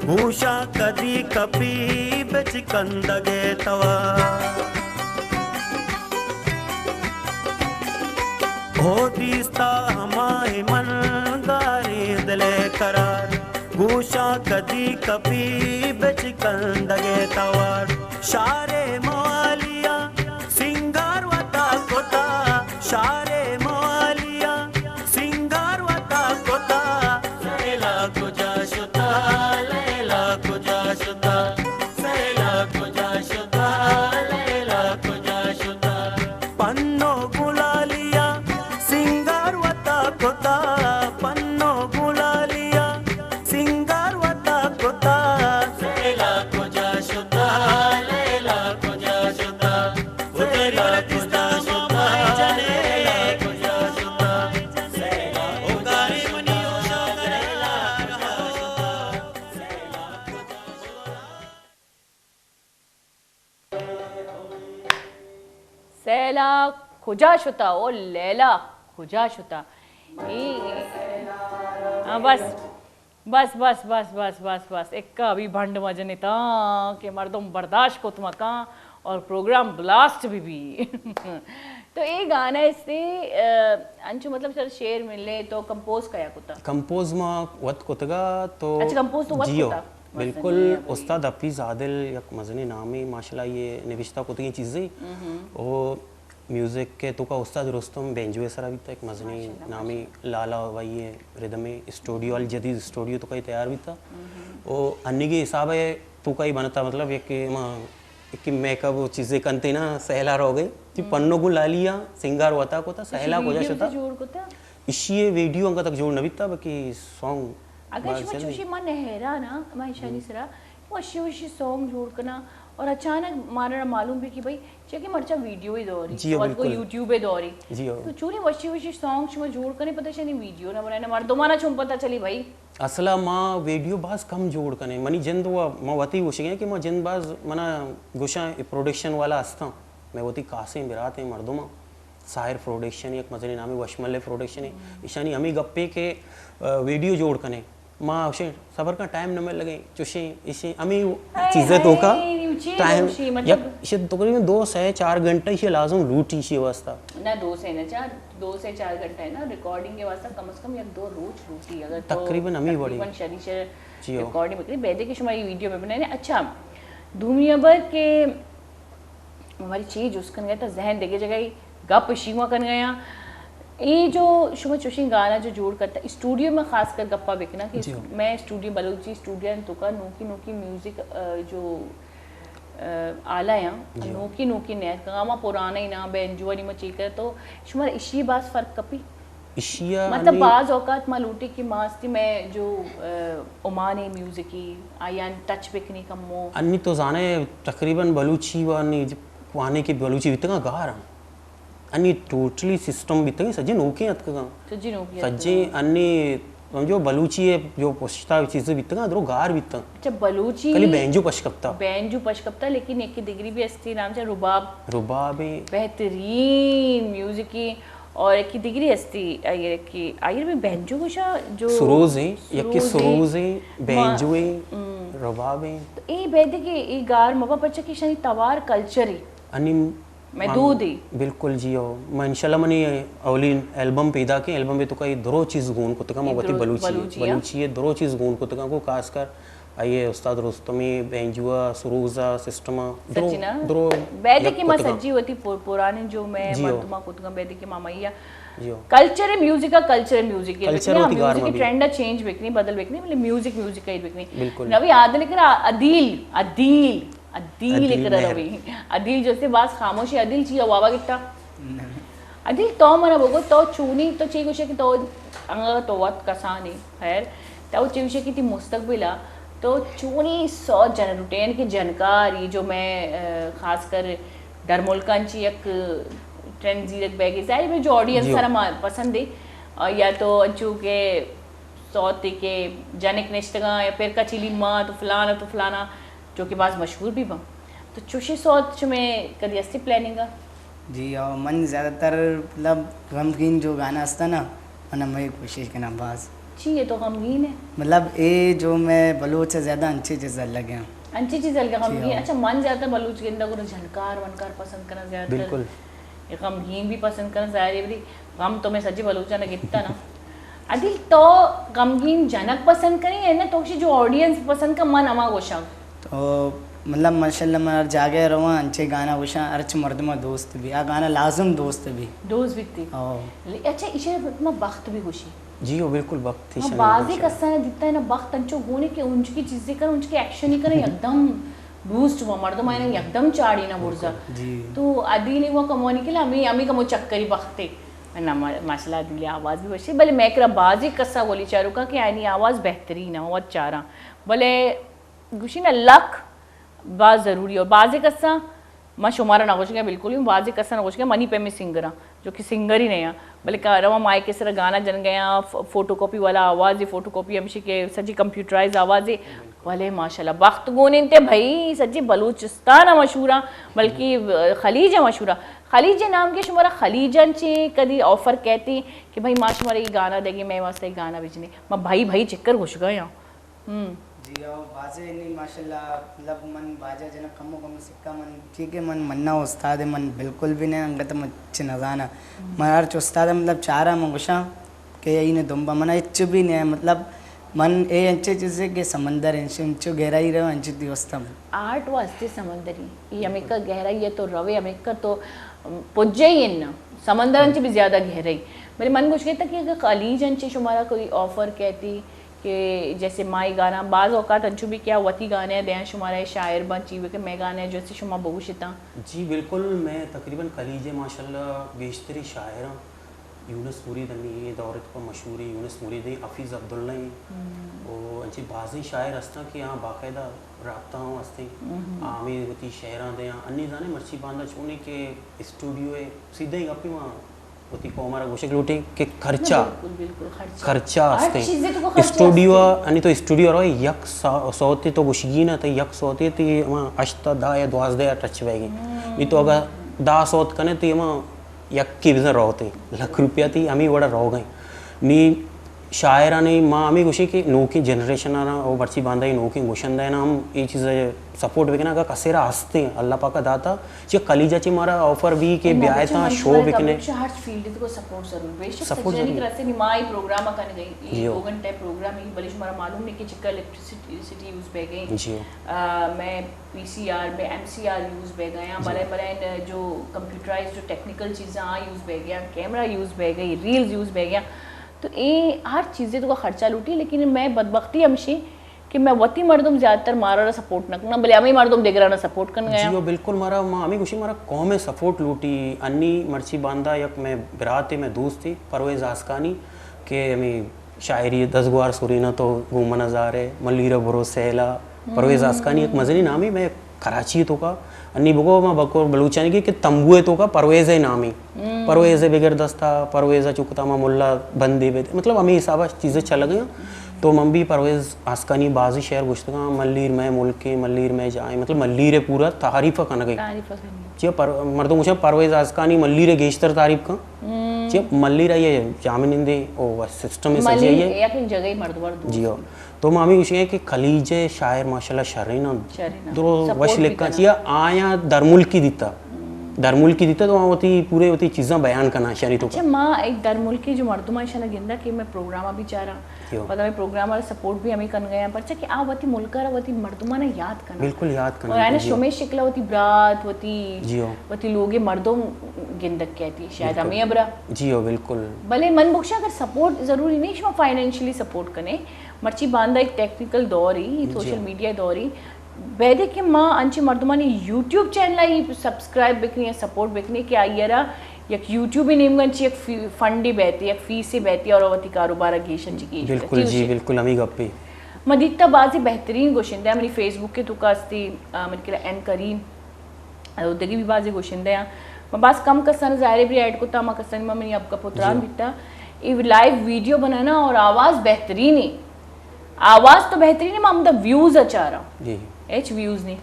گوشاں کدی کپی بچکندگ ءِ توار۔ ہو دیستا ہما ہمل گاریں دل ءِ قرار، گوشاں کدی کپی بچکندگ ءِ توار۔ شارے موالیاں سنگار وتا کتا، شارے موالیاں سنگار وتا کتا۔ سہیلا کجا شتا، لیلا کجا شتا، سہیلا کجا شتا، لیلا کجا شتا۔ پنو گلالیا سنگار وتا کتا، پنو گلالیا سنگار وتا کتا۔ سہیلا کجا شتا، لیلا کجا شتا، سہیلا کجا شتا، لیلا کجا شتا، سہیلا کجا شتا، لیلا کجا شتا۔ سہیلا کجا شتا، او لیلا کجا شتا؟ اے، ہاں، بس، بس، بس، بس۔ اکا ابھی بھنڈ مجنتا کہ مردم برداشت کت مکاں اور پروگرام بلاسٹ بھی بھی۔ تو اے گانا استے، آ، انچو مطلب سر شعر ملے تو کمپوز کیا کتا؟ کمپوز ما وت کتگا تو اچھا، کمپوز تو وت جیو، کتا؟ بالکل۔ مزنی ہے بھائی۔ استاد حفیظ عادل یک مزنی نامی، ماشاءاللہ یہ نوشتہ کتگیں چیزیں۔ او میوزک کے توکا استاد رستم بینجو سرا بیتا، یک مزنی نامی لالا بھائی ردم اسٹوڈیو، الجدید اسٹوڈیو توکا تیار بیتا۔ او انیگے حساب ہے توکا ہی بنتا، مطلب یک ما کہ میک اپ و چیزے کنتے نا، سہیلا رو گئے۔ تی پنو گوں لالی آ سنگار وتا کتا، سہیلا کجا شتا؟ جوڑ کتا؟ اشی ویڈیو انگا تک جوڑ نہ بیتا، بلکہ سانگ اگر شما چوشی من حیران ہاں، من ایشانی سرا وشی وشی سانگ جوڑ کنا اور اچانک مارا معلوم بھی کہ بھائی چکہ مرچا ویڈیو ہی دوری، جی ہو، بالکل۔ یوٹیوب ہی دوری۔ جی ہو۔ تو چونی وشی وشی سانگ شما جوڑ کنے، پتہ شنی ویڈیو نہ بنائے، نہ مردمانا چون پتہ چلی بھائی۔ اصلا ما ویڈیو باز کم جوڑ کنیں۔ منی جند و ما وتی گوشگیں کہ ما جند باز منا گوشاں اے پروڈکشن والا ہستاں۔ مئے وتی خاصیں براتیں مردماں۔ ساحر پروڈکشن یک مزنیں نامے، وشملے پروڈکشن ہے۔ ایشانی ہمیں گپے کہ، آ، ویڈیو جوڑ کنیں۔ ما اوشیں صبر کا ٹائم نہ مل لگیں۔ چوشیں، ایشیں، ہمیں چیزیں تو کا ٹائم، مطلب، ایشیں تقریباً دو سے چار گھنٹہ ایشیں لازم لوٹی ایشیں واسطہ۔ نہ، دو سے نہ چار۔ دو سے چار گھنٹہ ہے نا، ریکارڈنگ کے واسطہ کم از کم یک دو روچ لوٹی، اگر تو تقریباً ہمیں وڑی۔ تقریباً شری شر جی ہو۔ ریکارڈنگ بکنی، بیدے کہ شما یہ ویڈیو میں بنائے۔ اچھا، دومی خبر کہ ہماری چیز جس کن گیا تھا، ذہن دیکھے جگہ ہی گپ شیما کن گیا۔ یہ جو شما چوشیں گانا جو جوڑ کرتا، اسٹوڈیو میں خاص کر گپا بکنا کہ جی ہو۔ میں اسٹوڈیو، بلوچی اسٹوڈیو تو کا نوکی نوکی میوزک، آ، جو آلہ آں، جی۔ نوکی نوکی نیت کن، ہما پرانے نا، بینجو والی ما چیک کرے تو شمارا اشی باز فرق کپی؟ اشیا مطلب، ہمیں باز اوقات ما لوٹی کہ ماستی میں جو، آ، عمانی میوزکی، آیان ٹچ بکنی کمو۔ انی تو زانے تقریباً بلوچی و انی وانے کہ بلوچی بیتگاں گار ہم۔ انی ٹوٹلی سسٹم بیتگیں سجے نوکیں اتکگاں۔ سجے نوکیں اتکگاں۔ سجے انی سمجھو، بلوچی ءِ جو پشتا چیز بیتگاں، درو گار بیتاں۔ اچھا، بلوچی کلی بینجو پش کپتا۔ بینجو پش کپتا، لیکن ایک دگری بھی استی، نام چا رباب۔ رباب۔ بہترین میوزک کی، اور ایک دگری استی، آئیر کی، آئیر بھی بینجو گوشا جو سروز ہیں، یک سروز ہیں۔ سروز ہیں، بینجو ہیں، ہم۔ رباب ہیں۔ تو اے بیدے کہ اے گار مبا، پرچا کہ شانی توار کلچر ہے۔ انی محدود ہی۔ بالکل جی، او۔ ما انشاءاللہ منی اولی البم پیدا کے، البم بے تو کا یہ درو چیز گون کتگا، ما یہ وتی درو بلوچی، بلوچی، ہاں۔ بلوچی یہ درو چیز گون کتگا کو، خاص کر آئیے استاد رستمی، بینجوا، سروزا، سسٹما، درو، سچی نا؟ درو بیدے یک کہ ما کتگا۔ سجی وتی پر-، پرانی جو میں جی، او۔ مردما کتگا بیدے کہ ما میا جی، او۔ کلچر ہے میوزک کا، کلچر ہے میوزک ہے کلچر بکنی، ہاں، وتی گار میوزک ما کی بھی۔ ٹرینڈ چینج بکنی، بدل بکنی، مطلب میوزک، میوزک ہے بکنی۔ بالکل۔ نوی عادل کرا عدیل، عدیل۔ عدیل عدیل کرا مہر۔ روی۔ عدیل جیسے باز خاموش ہے، عدیل چی وابا گٹا؟ نہ۔ عدیل تو منا بگو، تو چونی، تو چی گوشے کہ تو انگا تو وت کسانی، خیر، تو چی گوشے کہ تی مستقبل آ، تو چونی سوت جن روٹین کے جنکار، یہ جو میں، آ، خاص کر در ملکان چی یک ٹرینڈ زیرک بیگی، ظاہر ہے جو آڈینس جی۔ سارا ما پسند ہے، آ، یا تو انچو کہ سوتے کہ جنک نشتگاں یا پرکا چیلی ماں تو فلانا تو فلانا، جو کہ باز مشہور بھی باں۔ تو چوشی سوت چمے کدی استی پلاننگ آ؟ جی، او من زیادہ تر مطلب غمگین جو گانا استا نا، من ہمے کوشش کناں باز۔ چی ہے تو غمگین ہے؟ مطلب اے جو میں بلوچ ہے زیادہ انچے چیز لگے ہیں۔ انچے چیز لگے جی، غمگین۔ او۔ اچھا، من زیادہ تر بلوچ گندا گرا جھنکار ونکار پسند کرنا زیادہ تر۔ بالکل۔ اے غمگین بھی پسند کرن، ظاہر ہے، ولی غم تو میں سجی بلوچاں نہ گپتا نا۔ عدیل، تو غمگین جنک پسند کریں یا نہ، تو گوشی جو آڈینس پسند کن، من ہما گوشاں؟ تو مطلب ماشاءاللہ من ہر جاگہ رواں، انچے گانا گوشاں، ہرچ مردمہ دوست بھی، آ گانا لازم دوست بھی۔ دوست بیتی؟ او۔ لے-، اچھا، ایشی ما بخت بھی گوشی؟ جی، او بالکل بخت ہی ما شاید بازی گوشاں۔ کسانا دیتا ہے نا، بخت انچو گونے کہ انچ کی چیزیں کرن، انچ کی ایکشن ہی کرن، یکدم بوسٹ ہوا، مردم آئینا یکدم چاڑی نا برزا۔ جی۔ تو عدیل وہ کمونی کے لیے ہمیں، ہمیں کمو چکری بختے۔ نہ، ما-، ماشاءاللہ عدیل آواز بھی وشی، بلے میں کرا بازی کسا گولی چارو کا کہ آئینی آواز بہترین ہے، وہ چاراں۔ بلے گوشی نا لک باز ضروری ہے۔ اور بازی کسا ما شمارا نہ گوشگا بالکل ہی، بازی کسا نہ گوشگا، منی پیمی سنگراں، جو کہ سنگر ہی نہیں ہیں، بلکہ رواں مائک سر گانا جن گیا، ف-، فوٹو کاپی والا آواز، فوٹو کاپی ہمشی کہ سجی کمپیوٹرائز آواز ہے۔ ولے ماشاءاللہ بخت گون انت بھائی، سجی بلوچستان مشہور ہیں، بلکہ خلیج مشہور ہیں۔ خلیج نام کے شمارا خلیجان چی کدی آفر کہتی کہ بھائی ما شمارا یہ گانا دے گی، میں واسطے یہ گانا بجنے، ما بھائی بھائی چکر گوشگا یا۔ ہم۔ جی ہاں، بازے نہیں ماشاءاللہ، مطلب من باجا جنک کمو کمو سکا من، ٹھیک ہے، من منا استاد ہے، من بالکل بھی نہیں، انگت من چھ نزانا۔ من ہر چ استاد مطلب چارا من گوشاں کہ این دمبا من ہچ بھی نہیں، مطلب من اے انچے چیزے کہ سمندر انچ، انچو گہرائی رہو، انچو دی استم۔ آرٹ واسطے سمندری، یہ ہمیکا گہرائی ہے تو روے، ہمیکا تو پجے ہی نا، سمندر انچ بھی زیادہ گہرائی۔ بلے من گوش گئے تھا کہ اگر خلیج انچے شمارا کوئی آفر کہتی، کہ جیسے مائی گانا، بعض اوقات انچو بھی کیا وتی گانے دیاں شمارا شاعر بن چی کہ میں گانے جیسے شما بگوشتاں۔ جی بالکل، میں تقریباً خلیج ماشاءاللہ گیشتری شاعراں، یونس مرید ہمیں یہ دور پر مشہور ہیں، یونس مرید ہیں، حفیظ عبداللہ ہیں، ہم۔ اور انچے بازیں شاعر ہستاں کہ ہاں باقاعدہ رابطہ ہوں ہستیں، ہم۔ ہمیں وتی شعراں دیاں، انی زانے مرچی باندا چونے کہ اسٹوڈیو ہے، سیدھے گپی وہاں وتی قوم ء را گوشگ لوٹیں کہ خرچہ، بالکل، بالکل، خرچہ۔ خرچہ ہر است انت۔ چیزے تو خرچہ اسٹوڈیو است۔ ء، یعنی تو اسٹوڈیو ء رو یک سا-، سوتے تو گوشگی نہ، تو یک سوتے تی ہما ہشت تا دہ یا دوازدہ ء ٹچ بیگی۔ ہم۔ نی تو اگر دہ سوت کنے تی ہما یکی بزن روتے، لکھ روپیہ تی ہمیں وڑا روگ ہیں۔ نی شاعرانی ما ہمیں گوشیں کہ نوکیں جنریشن آنا او مرچی باندا نوکیں گوشندہ نا ہم یہ چیز سپورٹ بکناں، اگاں کسے را ہستیں، اللہ پاک ء داتا، چہ خلیج ء چہ مارا آفر بی کہ اے ما بیائے بچہ تاں منی شو شمارا بکنے۔ کمنٹ چہ ہر فیلڈ کو سپورٹ ضرور۔ بے شک سپورٹ سجانی ضرور۔ کرا سے نی ما ای پروگرام ء کن گئی، ای جی ہو۔ دو گھنٹہ پروگرام ای، بلے شمارا معلوم نہیں کہ چکا الیکٹریسٹی یوز بہ گئی۔ جی ہو۔ آ، میں پی سی آر، میں ایم سی آر یوز بہ گئے ہیں، جی۔ بلے بلے جو کمپیوٹرائز جو ٹیکنیکل چیزاں آ یوز بہ گیا، کیمرہ یوز بہ گئی، ریلز یوز بہ گیا۔ تو اے ہر چیزے تو خرچہ لوٹی، لیکن میں بدبختی ہمشی کہ میں وتی مردم زیادہ تر مارا را سپورٹ نہ کناں، بلے ہمے مردم دگرانا سپورٹ کن گیا۔ جی، او بالکل، مارا، ما ہمیں گوشی، مارا قوم سپورٹ لوٹی۔ انی مرچی باندا یک میں براتے، میں دوستے، پرویز آسکانی، کہ ہمیں شاعری دزگوار سرینا تو گوں من زارے، ملیر برو سیلا، پرویز آسکانی یک مزنی نامے، میں کراچی ءِ توکا، انی بگو ما بکور بلوچانی کہ، کہ تمبو ءِ توکا پرویز ءِ نامی۔ ہم۔ پرویز ءِ بگر دستا، پرویز ءَ چکتا ما ملا بندے بیت۔ مطلب ہمیں حسابا چیزیں چلگ ہیں۔ تو من بھی پرویز آسکانی بازی شعر گوشتگاں، ملیر مئے ملکیں، ملیر مئے جاہیں، مطلب ملیر ءِ پورا تعریف کنگ ءَ۔ تعریف کنگ ءَ۔ چیا پر-، مردم گوشاں پرویز آسکانی ملیر ءِ گیشتر تعریف کن۔ ہم۔ چیا ملیر آئی ءِ جامنندے او سسٹم ءِ سجی ملیر آئی ءِ۔ یقین جگہ مردم دوست۔ جی ہاں۔ تو ما ہمیں گوشیں کہ خلیج ءِ شاعر ماشاءاللہ شریں نا۔ شریں نا۔ درو سپورٹ وش بھی لکھاں کناں۔ چیا آیاں درملکی دیتا۔ ہم۔ درملکی دیتا تو آ وتی پورے وتی چیزاں بیان کناں شانی تو۔ اچھا، ما ایک درملکی جو مردم ایشانا گندا کہ میں پروگرام بھی چاراں۔ جی ہو۔ پدا میں پروگرام والا سپورٹ بھی ہمیں کن گئے ہیں، پرچہ کہ آ وتی ملک ءَ وتی مردماں یاد کناں۔ بالکل یاد کناں، اور آنا جی ہو۔ شمے شکل وتی برات، وتی، جی ہو۔ وتی لوگ مردم گندگ کہتی، شاید بالکل۔ ہمیں ابرا۔ جی ہو، بالکل۔ بلے من بخشا اگر سپورٹ ضروری نہیں، شما فائنینشلی سپورٹ کنے، مرچی باندا ایک ٹیکنیکل دور ہی، جی۔ سوشل میڈیا دور ہی، بیدے کہ ما انچے مردمانی یوٹیوب چینل ءَ سبسکرائب بکنی یا سپورٹ بکنی کہ آئی ءَ را یک یوٹیوب نیمگا انچی یک فی-، فنڈے بیتی، یک فیسے بیتی اور وتی کاروبار ءَ گیش انچی گیش بالکل، کرتی جی، ہوشے۔ بالکل، ہمیں گپے۔ ما دیتا بازی بہترین گوشندہ، منی فیس بک کے تو کاستی، آ، من کرا ایم کریم، او دگہ بھی بازی گوشندہ ہیں۔ ما باز کم کسان ظاہر بھی ایڈ کتا، ما کسان ما منی اب کا پتران جی۔ بیتا۔ یہ لائیو ویڈیو بنانا اور آواز بہترین ہے۔ آواز تو بہترین ہے، ما ہمدا ویوز اچارا۔ جی۔ ایچ ویوز نہیں۔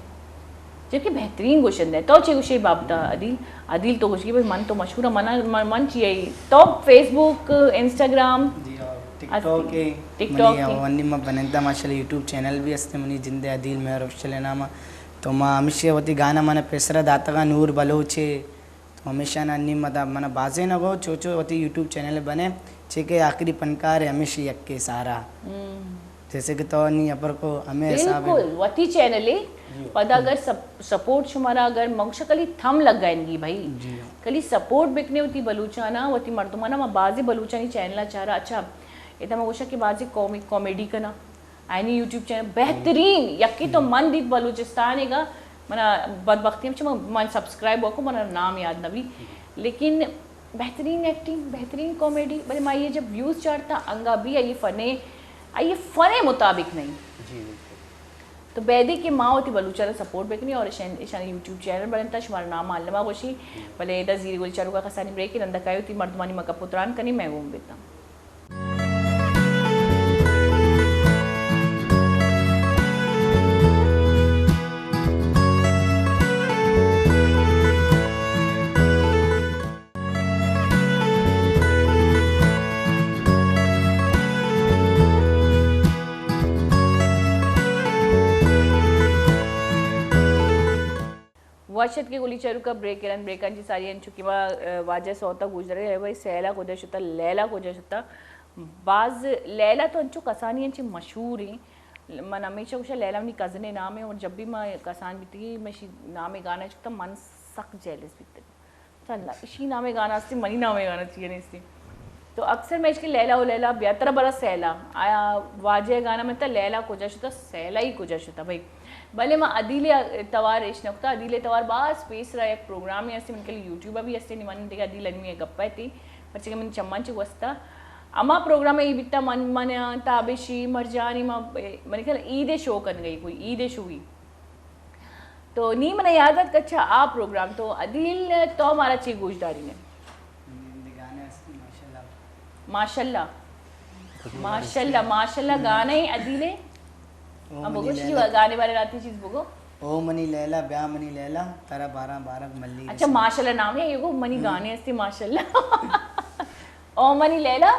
جبکہ بہترین گوشندہ ہے۔ تو چے گوشے بابتا عدیل؟ عدیل تو گوشی بھائی من تو مشہور ہے، من، من، من چی ہے؟ تو فیس بک، انسٹاگرام؟ جی، اور ٹک ٹاک ہے۔ ٹک ٹاک منی ہے۔ ونی ما بنندہ ماشاءاللہ یوٹیوب چینل بھی ہستے منی جندے عدیل مہر آفیشل نام۔ تو ما ہمیشہ وتی گانا من پیسرا داتگا نور بلوچ ہے۔ تو ہمیشہ نا نی مدا من بازے نہ گو چو چو وتی یوٹیوب چینل بنے چے کہ آخری پنکار ہے ہمیشہ یکے سارا۔ ہم۔ جیسے کہ تو نی اپر کو ہمیں حساب ہے۔ بالکل، وتی چینل ہے۔ جی۔ پدا اگر سپ-، سپورٹ شمارا اگر منگوشا کلی تھم لگائنگی بھائی۔ جی۔ کلی سپورٹ بکنے وتی بلوچانا، وتی مردمانا، ما بازی بلوچانی چینل چارا۔ اچھا، ادا ما گوشا کہ بازی کامی-، کامیڈی کنا۔ آئینی یوٹیوب چینل بہترین، یکی تو من دیت بلوچستان گا، منا بدبختی ہم چہ من، من سبسکرائب وکو، منا نام یاد نبی، لیکن بہترین ایکٹنگ، بہترین کامیڈی، بلے ما یہ جب ویوز چارتا انگا بھی آئی فنے، آئی فنے مطابق نہیں۔ جی، بالکل۔ تو بیدے کہ ما وتی بلوچانا سپورٹ بکنی اور اشان، اشانی یوٹیوب چینل بنتا، شمارا نام معلومہ گوشی، بلے ادا زیری گولی چاروکا کسانی بریک، نندا کایو تی مردمانی مکا پتران کنی، میں گون بیتا۔ وش اتکے گلی چاروکا بریک ءَ رند، بریکاں چی ساری انچو کہ ما، ا، واجہ سوتا گوش دارے، اے بھائی سیلا کجا شتا، لیلا کجا شتا؟ باز لیلا تو انچو کسانی انچو مشہور ہیں۔ من ہمیشہ گوشا لیلا منی کزن نام ہے اور جب بھی ما کسان بیتی میں شی نام گانا چکتا من سک جیلس بیتی۔ چلا، اشی نامے گانا استی، منی نامے گانا چیئے نیستی۔ تو اکثر میں اشکے لیلا او لیلا بیا ترا برا سیلا۔ آیا واجہ گانا میں تا لیلا کجا شتا، سیلا ہی کجا شتا بھائی۔ بلے ما عدیل توار اش نکتا، عدیل توار باز پیسرا یک پروگرامے استی، من کلی یوٹیوب بھی استی، نی من دیگه عدیل انمی گپا تی، پرچہ کہ من چمان چ وستا۔ اما پروگرام ای بیتا من، من تابشی مرجانی ما، من کل عید شو کن گئی، کوئی عید شو ہی۔ تو نی من یاد ات کچھا آ پروگرام تو عدیل تو مارا چی گوش داری نے؟ گانے ہستی، ماشاءاللہ۔ ماشاءاللہ۔ ماشاءاللہ، ماشاءاللہ گانے عدیل ہے۔ او ہم منی بگو، شی لیلا۔ گانے بارے راتی چیز بگو۔ او منی لیلا، بیا منی لیلا، ترا باراں بارگ ملی اچھا، رسم۔ ماشاءاللہ نام ہے، یہ گو منی ہم۔ گانے ہستی، ماشاءاللہ۔ او منی لیلا۔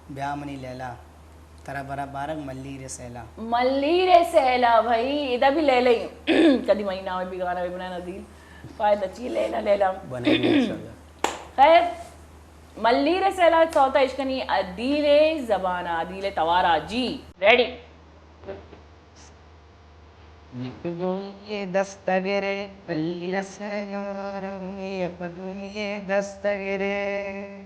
بیا منی لیلا۔ ترا برا بارگ ملیر سیلا۔ ملیر سیلا بھائی، ادا بھی لیلا ہی۔ کدی منی نام بھی گانا بھی بنانا دی۔ فائدہ چی لیلا، لیلا۔ بنائی انشاءاللہ۔ خیر، ملیر سیلا سوتا اشکنی عدیل زبانا، عدیل توارا جی۔ ریڈی۔ یک دومی دست گرے، ملیر سیلا، یک دومی دست گرے۔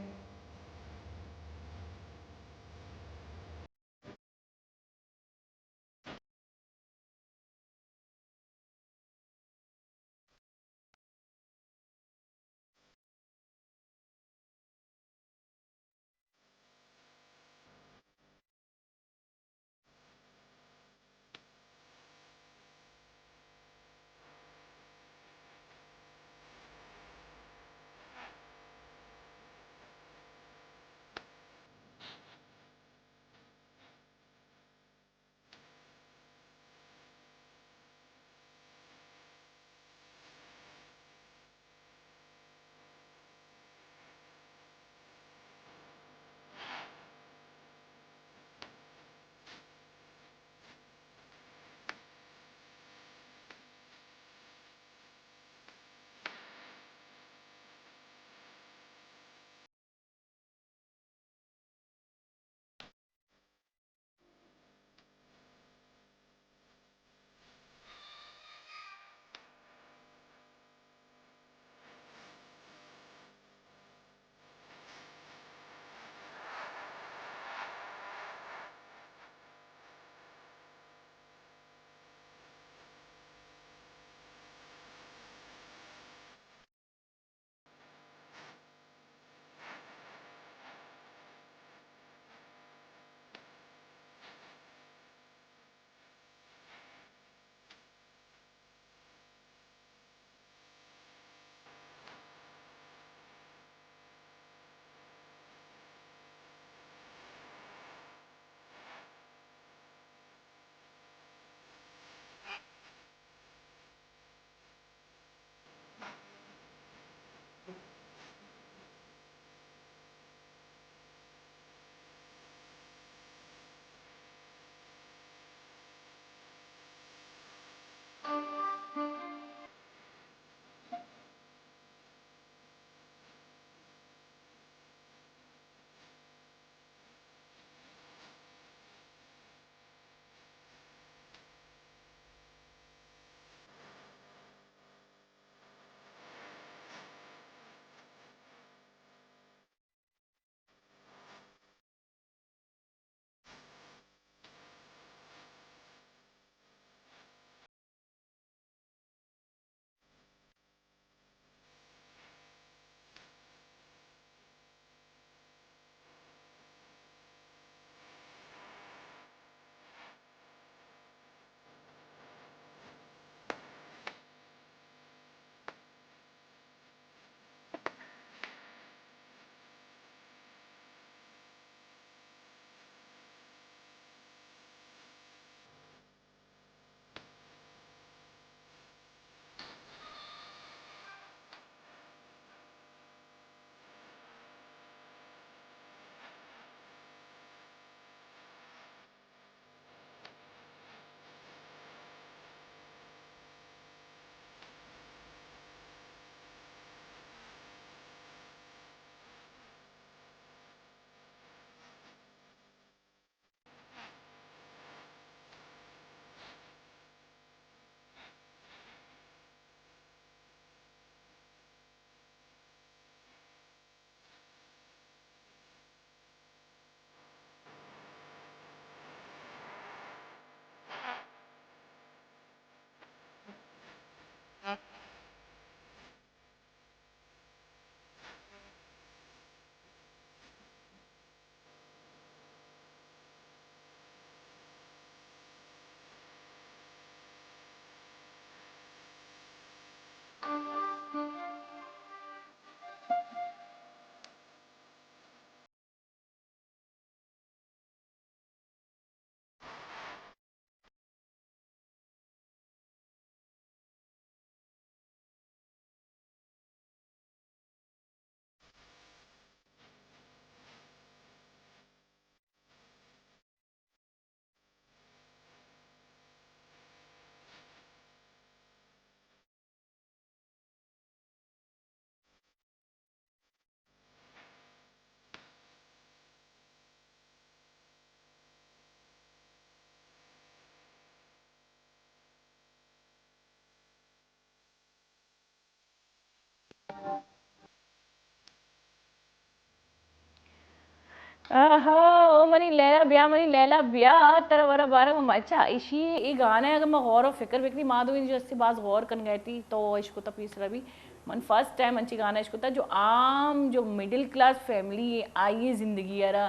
آہا، او منی لیلا بیا، منی لیلا بیا، ترا ورا بارہ ما۔ اچھا، ایشی، ای گانا اگر ما غور و فکر بکنی، ما دوئیں جو استی باز غور کن گئے تھی، تو عشق تا پیسرا بھی۔ من فرسٹ ٹائم انچی گانا عشق تا جو عام جو مڈل کلاس فیملی ہے، آئی زندگی را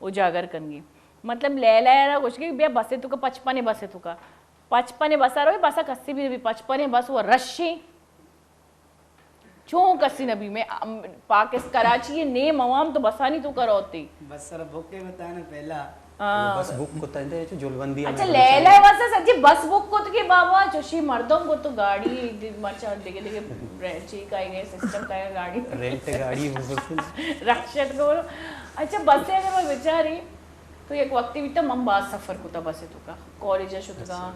اجاگر کنگی۔ مطلب لیلا را گوشگی بیا بسے تو کا، پچپنے بسے تو کا۔ پچپنے بسا روی، بسا کسی بھی بھی پچپنے بس وہ رشی۔ چون کسی نبی میں، ام، پاکست-، کراچی ء نیم عوام تو بسانی تو کروتے۔ بس سر بک کے بتانا پہلا۔ ہاں۔ بس بک کو تندے چو جلوندی اچھا، لیلا واسطہ سچی بس بک کو تو کہ بابا چوشی مردم کو تو گاڑی دی-، مرچا دگے دگے برانچی کا یہ سسٹم کا ہے گاڑی۔ رینٹ گاڑی بزرگ۔ راشد کو۔ اچھا، بس ہے اگر میں بیچاری تو یک وقتی بیتا من باز سفر کتا بس توکا، کالج ء شتگاں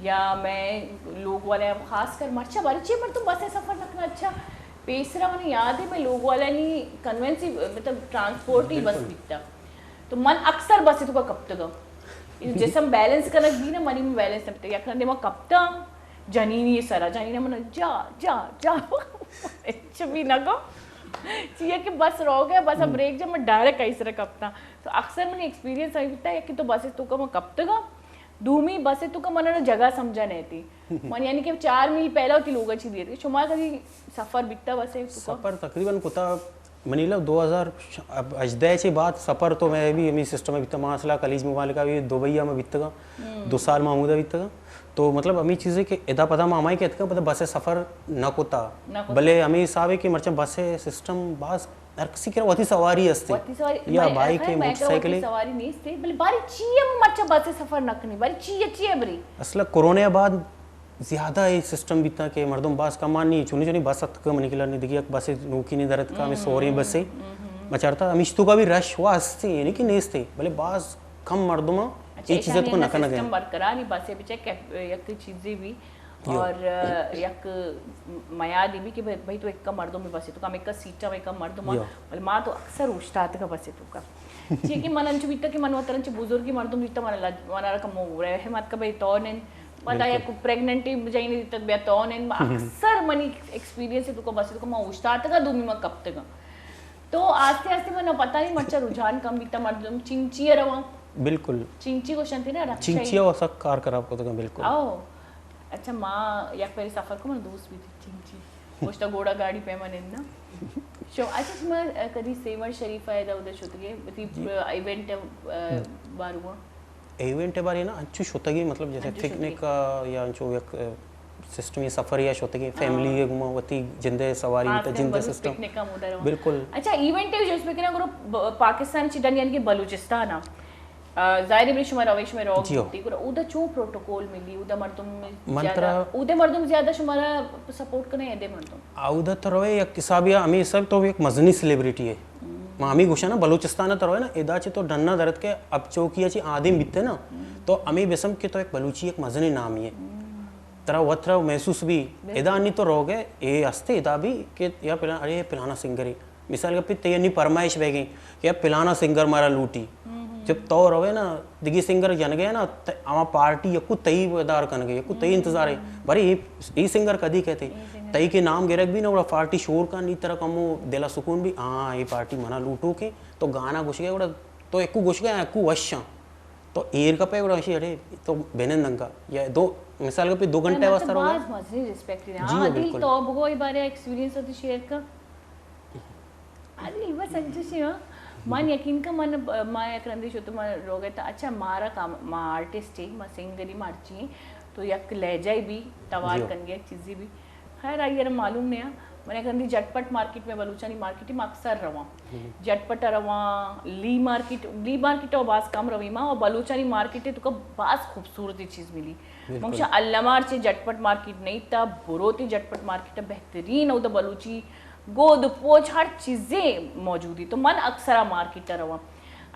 یا میں لوگ والے، خاص کر مرچا باری چی مردم بس ء سفر نہ کناں۔ اچھا، پیسرا منی یاد ہے میں لوگ والانی کنوینس ہی، مطلب ٹرانسپورٹ ہی بس بیتا۔ تو من اکثر بس توکا کپتگاں۔ جسم بیلنس کنگ بھی نا، منی بیلنس نہ بیتا۔ یک رندے ما کپتاں جنینی سرا، جنین من جا جا جا اچ بھی نہ گو۔ چیا کہ بس روگ ء، بس ء بریک جا من ڈائریکٹ آئی سرا کپتاں۔ تو اکثر منی ایکسپیرینس ہمے بیتا، یکے تو بس ء توکا من کپتگاں، دومی بس ء توکا من ء جگہ سمجھا نہ تھی۔ من یعنی کہ چار میل پہلا وتی لوگ ء چی دیت کہ شما کدی سفر بیتا بس ء توکا؟ سفر تقریباً کتا منی لو دو ہزار ہژدہ چی بعد سفر تو میں بھی ہمیں سسٹم بیتا، ما اصلا خلیج ممالک بھی دبئی میں بیتگا، دو سال ما ہمودا بیتگا۔ تو مطلب ہمیں چیزیں کہ ادا پدا ما ہمائی کہ اتکا پدا بس ء سفر نہ کتا، نہ کتا۔ بلے ہمیں حساب ہے کہ مرچاں بس ء سسٹم باز ہر کسی کرا وتی سواری ہستی۔ وتی سواری، یا بائک ہے، موٹر سائیکل ہے۔ سواری نیست ہے، بلے باری چی ہے من مرچا بس سفر نہ کنی، باری چی ہے، چی ہے بری؟ اصلا کورونا بعد زیادہ یہ سسٹم بیتا کہ مردم باز کم آنی، چونی چونی بس اتکا منی کلا نی دگی یک بس نوکی نی درت کا، ہمیں سوریں بس ہے۔ مچارتا ہمیش تو کا بھی رش وا ہستی، یعنی کہ نیستی، بلے باز کم مردم اچھا، یہ چیز تو نہ کنگ سسٹم برقرار ہی بس ہے، بچے یک چیزیں بھی اور یک میادی بھی کہ بھائی تو ایک مردم بھی بس ہے، تو کم ایک سیٹ میں ایک مردم، بلے ما تو اکثر اوشتات کا بس ہے تو کا۔ چی کہ من انچو بیتا کہ من وتر انچو بزرگی مردم بیتا، من لج-، من را کمو رحمت کا بھئی تو نن، پدا یک پریگننٹی جائیں تک بیا تو نن، اکثر منی ایکسپیرینس ہے تو کا بس ہے تو کا ما اوشتات کا دومی ما کپتگا۔ تو آستے آستے من پتہ نہیں مرچا رجحان کم بیتا، مردم چنچی رواں۔ بالکل۔ چنچی گوشنتی نا، رکشہ چنچی او سک کار خراب کو تو بالکل۔ او۔ اچھا، ما یک پہلی سفر کو من دوست بھی تھی چنچی۔ پشتا گھوڑا گاڑی پیما نندنا۔ شو، اچھا، شما کدی سیمر شریف آئے دا ادھر شتگے؟ بتی ایونٹ باروا؟ ایونٹ بارے نا، انچو شتگی، مطلب جیسے پکنک یا انچو یک سسٹم یا سفر یا شتگی، فیملی کے گما وتی جندے سواری بیتا، جندے سسٹم۔ بالکل۔ اچھا، ایونٹ جو اس میں کنا گرو پاکستان چی ڈن یعنی کہ بلوچستان آ، ظاہر ہے بلے شما روے، شما روگ بوتی، گڑا اودا چون پروٹوکول ملی؟ اودا مردم من زیادہ، ترا اودا مردم زیادہ شمارا سپورٹ کنے، ایدے مردم؟ اودا تو روے یک حساب یا ہمیں حساب تو یک مزنی سیلیبریٹی ہے۔ ما ہمیں گوشا نا، بلوچستان تو روے نا، ادا چے تو ڈنا درت کے اب چوکی چی آدم بیتے نا، تو ہمیں بسم کہ تو یک بلوچی یک مزنی نامی ہے۔ ترا وت ترا محسوس بھی، ادا نہیں تو روگ ہے، اے ہستے ادا بھی کہ یا پلان، ارے پلانا سنگر ہے۔ مثال گپے تئی نی پرمائش بیگیں کہ اب پلانا سنگر مارا لوٹی۔ جب تو روے نا، دگی سنگر جنگے نا، ت-، اما پارٹی یکو تئی ادار کنگے، یکو تئی انتظار ہے۔ بری ای، ای سنگر کدی کہتے؟ تئی کے نام گرگ بھی نا، وڑا پارٹی شور کا نی طرح کمو دلا سکون بھی، ہاں، ای پارٹی منا لوٹو کے، تو گانا گوش گئے، وڑا تو یکو گوش گئے، یکو وشاں۔ تو ایر کا پہ وڑا شی اڑے، تو بینن دنگا۔ یا دو، مثال گپے دو گھنٹے واسطہ روگا۔ باز مزنی ریسپیکٹ ہے۔ جی، ہاں، دل بالکل۔ تو بگو ای بارے ایکسپیرینس ہوتی شیئر کا۔ ارے، بس انچوشی، ہاں۔ من یقین کا من، ما یک رندی شو تو من روگے تا، اچھا، مارا کام، ما آرٹسٹ ہی، ما سنگر ہی، مرچی ہی، تو یک لہجہ ہی بھی، توار کنگے، یک چیزی بھی۔ خیر، آئی ارا معلوم نہیں، ہاں۔ من یک رندی جٹ پٹ مارکیٹ میں، بلوچانی مارکیٹ میں اکثر رواں۔ جٹ پٹ رواں، لی مارکیٹ، لی مارکیٹ او باز کم روی ما، او بلوچانی مارکیٹ تو کا باز خوبصورتی چیز ملی۔ ممشا علمار چے جٹ پٹ مارکیٹ نہیں تا، بروتی جٹ پٹ مارکیٹ بہترین، او دا بلوچی گود پوچ ہر چیزیں موجود ہے۔ تو من اکثر آ مارکیٹ ء رواں۔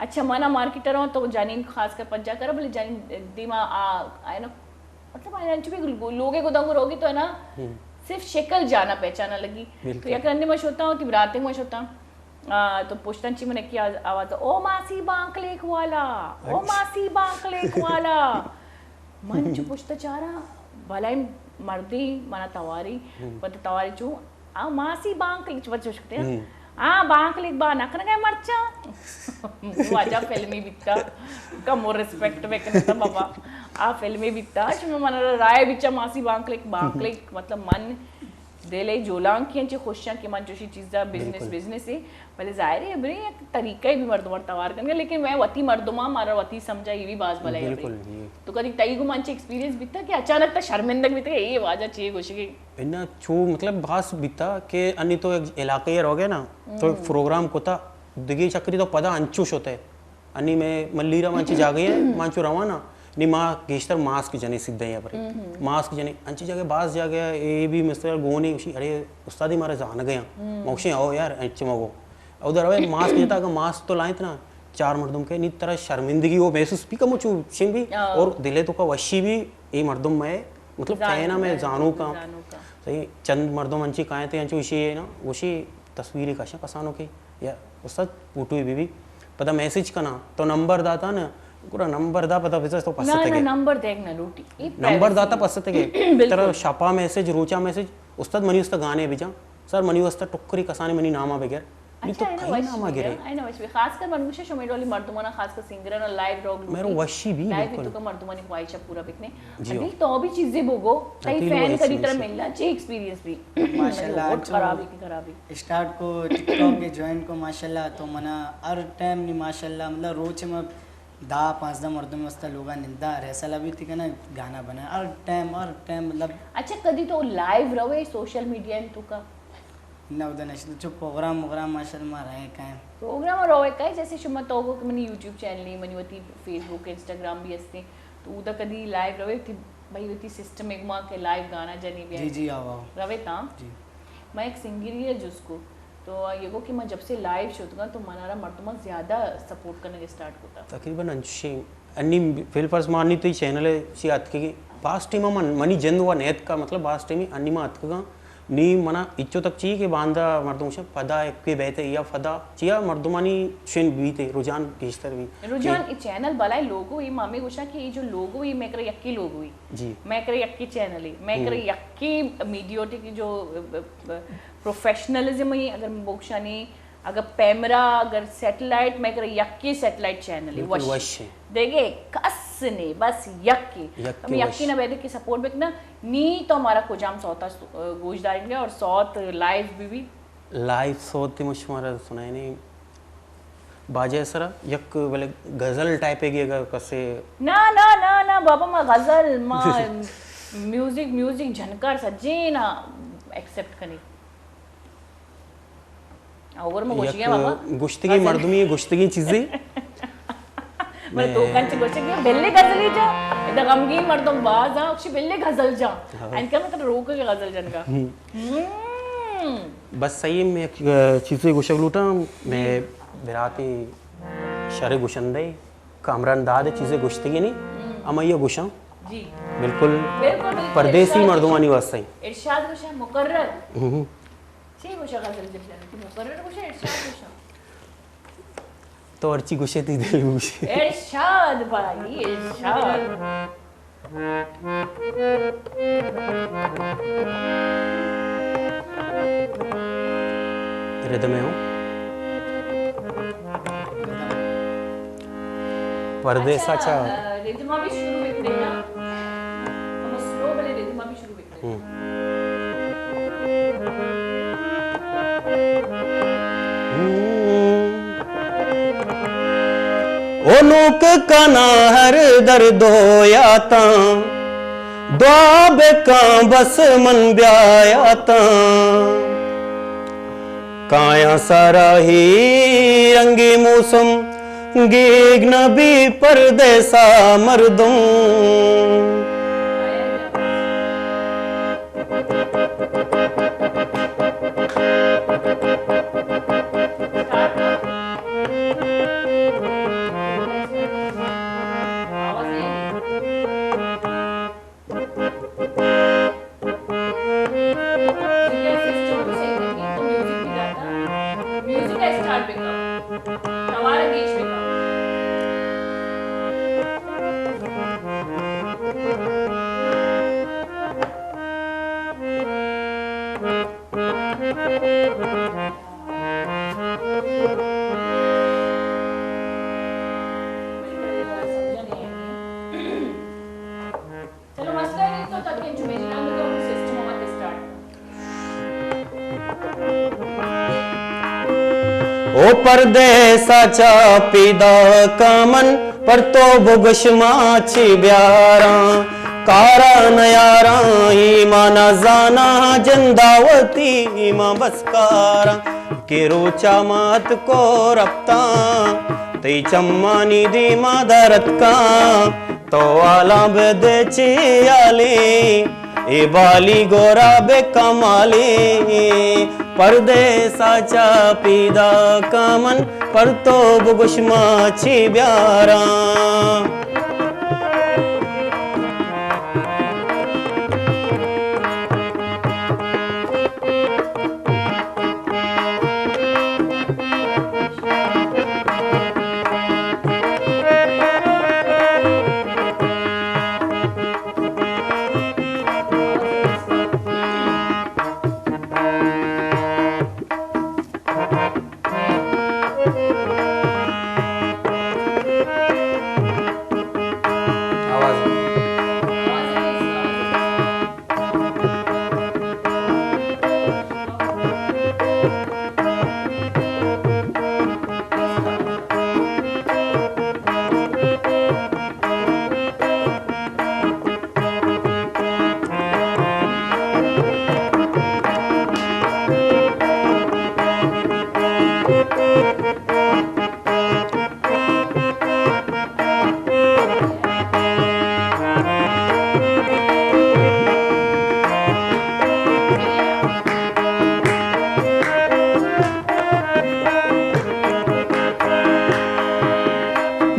اچھا، من آ مارکیٹ ء رواں تو جنین خاص کر پجا کرا، بلے جنین دیما آ، آ نا، مطلب آ انچو بھی لوگے گداں کو روگی تو ہے نا، صرف شکل جانا پہچانا لگی۔ تو یک رندے ما شوتا ہوں، تی براتے ما شوتا۔ آ، تو پشتن چی من کی آواز، او ماسی بانکلیک والا، او ماسی بانکلیک والا۔ من چو پشت چارا، بلائیں مردی منا تواری، پتہ تواری چو، آ ماسی بانکلیک، چو بچ شکتے ہیں۔ ہاں، بانکلیک با نہ کنگا مرچاں۔ واجہ فلمی بیتا، کمو ریسپیکٹ بکن تا بابا۔ آ فلمی بیتا، شما من رائے بچا ماسی بانکلیک، بانکلیک، مطلب من دل ء جولانکی انچے خوشاں کہ من چوشی چیزا بزنس، بالکل۔ بزنس ہے، بلے ظاہر ہے، بلے یک طریقہ بھی مردم توار کنگا، لیکن میں وتی مردماں مارا وتی سمجھا، یہ بھی باز بلا ہے۔ بالکل، جی۔ تو کدی تئی گو من چے ایکسپیرینس بیتا کہ اچانک تا شرمندگ بیتا کہ اے واجہ چے گوشگے؟ اناں چو مطلب باز بیتا کہ انی تو یک علاقے ء روگے نا، تو یک پروگرام کتا، دگہ چکری تو پدا انچو شتے۔ انی میں ملیرا من چی جاگے ہیں، من چو روانا، نی ما گیشتر ماسک جنے سیدھے یا برے۔ ماسک جنے، انچی جاگے باز جاگے، اے بھی مستر گونے، اشی، ارے استادی مارا زانگے ہیں۔ موشی او یار، انچ مگو۔ او در ماسک جتا، اگر ماسک تو لائیں نا، چار مردم کے، نی ترا شرمندگی او محسوس بھی کمو چو شن بھی، اور دلے تو کا وشی بھی، اے مردم میں مطلب زانوک فین ء مئے، زانوک ء۔ زانوک ء۔ صحیح، چند مردم انچی کاینت، انچو ایشی ء نا، گوشی تصویری کشاں کسانوکے، یا استاد فوٹوے بی بی، پدا میسج کناں، تو نمبر داتا نا، گڑا نمبر دا پدا بزاں تو پس نہ، نہ، تگے۔ نمبر دیگ نہ لوٹی۔ اے نمبر پرائیویسی داتا ہے۔ پس تگے۔ بالکل۔ ترا شپا میسج، روچا میسج، استاد منی واسطہ گانے بجاں، سر منی واسطہ ٹکری کسانے منی ناما بگر۔ نی تو اچھا، اینو کئی وش ناما بھی گرے؟ ہے، اینو وش بھی۔ خاص کر من گوشاں شمے ڈولی مردمانا، خاص کر سنگرانا، لائیو روگ لوٹی۔ میرو وشی بھی، لائیو بالکل۔ تو کا مردمانی خواہش پورا بکنے۔ جی ہو۔ ابھی تو بھی چیزیں بوگو، تئی اکیلو فین وشی کدی ترا وشی۔ ملنا چے ایکسپیرینس بھی؟ ماشاءاللہ، مطلب، بہت چو خرابی کی خرابی۔ اسٹارٹ کو ٹک ٹاک کے جوائن کو ماشاءاللہ تو منا ہر ٹائم نی ماشاءاللہ، مطلب، روچ میں دہ پانزدہ مردم واسطہ لوگا نندا، ریسل ابھی تھی کنا گانا بنا، ہر ٹائم، ہر ٹائم، مطلب۔ اچھا، کدی تو لائیو روے سوشل میڈیا ان تو کا؟ نہ، ادا نشتہ، چو پروگرام وگرام ماشاءاللہ ما رہے کائیں۔ پروگرام روے کائیں، جیسے شما تو کو کہ منی یوٹیوب چینل ہے، منی وتی فیس بک، انسٹاگرام بھی ہستے، تو ادا کدی لائیو روے تھی، بھائی وتی سسٹم ایک ماں کے لائیو گانا جنی بھی جی، جی، آو، آو۔ روے تاں؟ جی۔ میں ایک سنگر ہی ہے جس کو، تو یہ کو کہ میں جب سے لائیو شدگا تو منارا مردمہ زیادہ سپورٹ کرنے کے سٹارٹ ہوتا۔ تقریباً انچیں انی فی الفرض ما انی تئی چینل ء چی اتکگیں، باز ٹیم ء من، منی جند وا نیتکا، مطلب باز ٹیمی انی ما اتکگاں، نی منا اچو تک چی کہ باندا مردم شن پدا یکے بیتے یا پدا چیا مردمانی شن بیتے، رجحان گیشتر بی۔ رجحان کہ ای چینل بلائے لوگو، ای مامی گوشا کہ ای جو لوگو، ای میکر یکی لوگو ای۔ جی۔ میکر یکی چینل ای، میکر ہم۔ یکی میڈیوٹی کی جو، ا، ا، پروفیشنلزم ای، اگر بوکشانی اگہ پیمرا، اگر سیٹلائٹ، مئے کرا یکے سیٹلائٹ چینل ہے، بالکل وش۔ وش ہے۔ دیگے کس نے، بس یکے۔ یکے ہم یکے وش۔ نہ بیدے کہ سپورٹ بکنا، نی تو ہمارا کجام سوتا س-، گوش داریں گے اور سوت لائیو بھی بھی۔ لائیو سوت ما شمارا سنائیں۔ باجہ سرا یک بلے غزل ٹائپ ہے کہ اگر کسے۔ نہ، نہ، نہ، نہ، بابا ما غزل، ما میوزک، میوزک جھنکار سجینا ایکسپٹ کنی۔ اور میں گوشی یک بابا۔ گشتگی غزل۔ مردمی گشتگی چیزی۔ بلے تو کنچ گوشگی بلے غزلی جا۔ ادا غمگین مردم باز ہاں، اکشی بلے غزل جا۔ ہاں۔ انکا مطلب روک کے غزل جنگا۔ ہم۔ ہم۔ بس صحیح، میں یک چیزے گوشگ لوٹاں، میں براتی شر گوشندے۔ کامران داد چیزے گوشتگی نی، ہم۔ اما یہ گوشاں۔ جی۔ بالکل۔ بالکل، بالکل، پردیسی ارشاد مردمانی گوشاں۔ واسطے۔ ارشاد گوشاں مقرر۔ ہم۔ چی گوشاں غزل جب جانے؟ تو مقرر گوشاں، ارشاد گوشاں۔ تو ہرچی گوشے تی دل گوشے۔ ارشاد بھائی، ارشاد۔ ردم ء ہوں۔ پردیسا اچھا، چا۔ ردم ء بھی شروع بکنے نا۔ ہم سلو بلے ردم ء بھی شروع بکنے۔ ہوں۔ او نوک کناں ہر درد و یاتاں، دعا بکاں بس من بیا یاتاں۔ کایاں سارا ہی رنگی موسم، گیگ نہ بی پردیسا مردم۔ میوزک اسٹارٹ بکن، توار گیش بکن۔ او پردیسا چہ پیداکاں من، پر تو بگوش ما چی بیاراں؟ کارا نیاراں ایمانا زاناں، جندا وتی ما بس کاراں۔ کہ روچا ما اتکو رپتاں، تئی چمانی دیما درتکاں، تو حالاں بدے چی حالے، اے بالی گورا بہ کمالے۔ پردیسا چہ پیداکاں من، پر تو بگوش ما چی بیاراں۔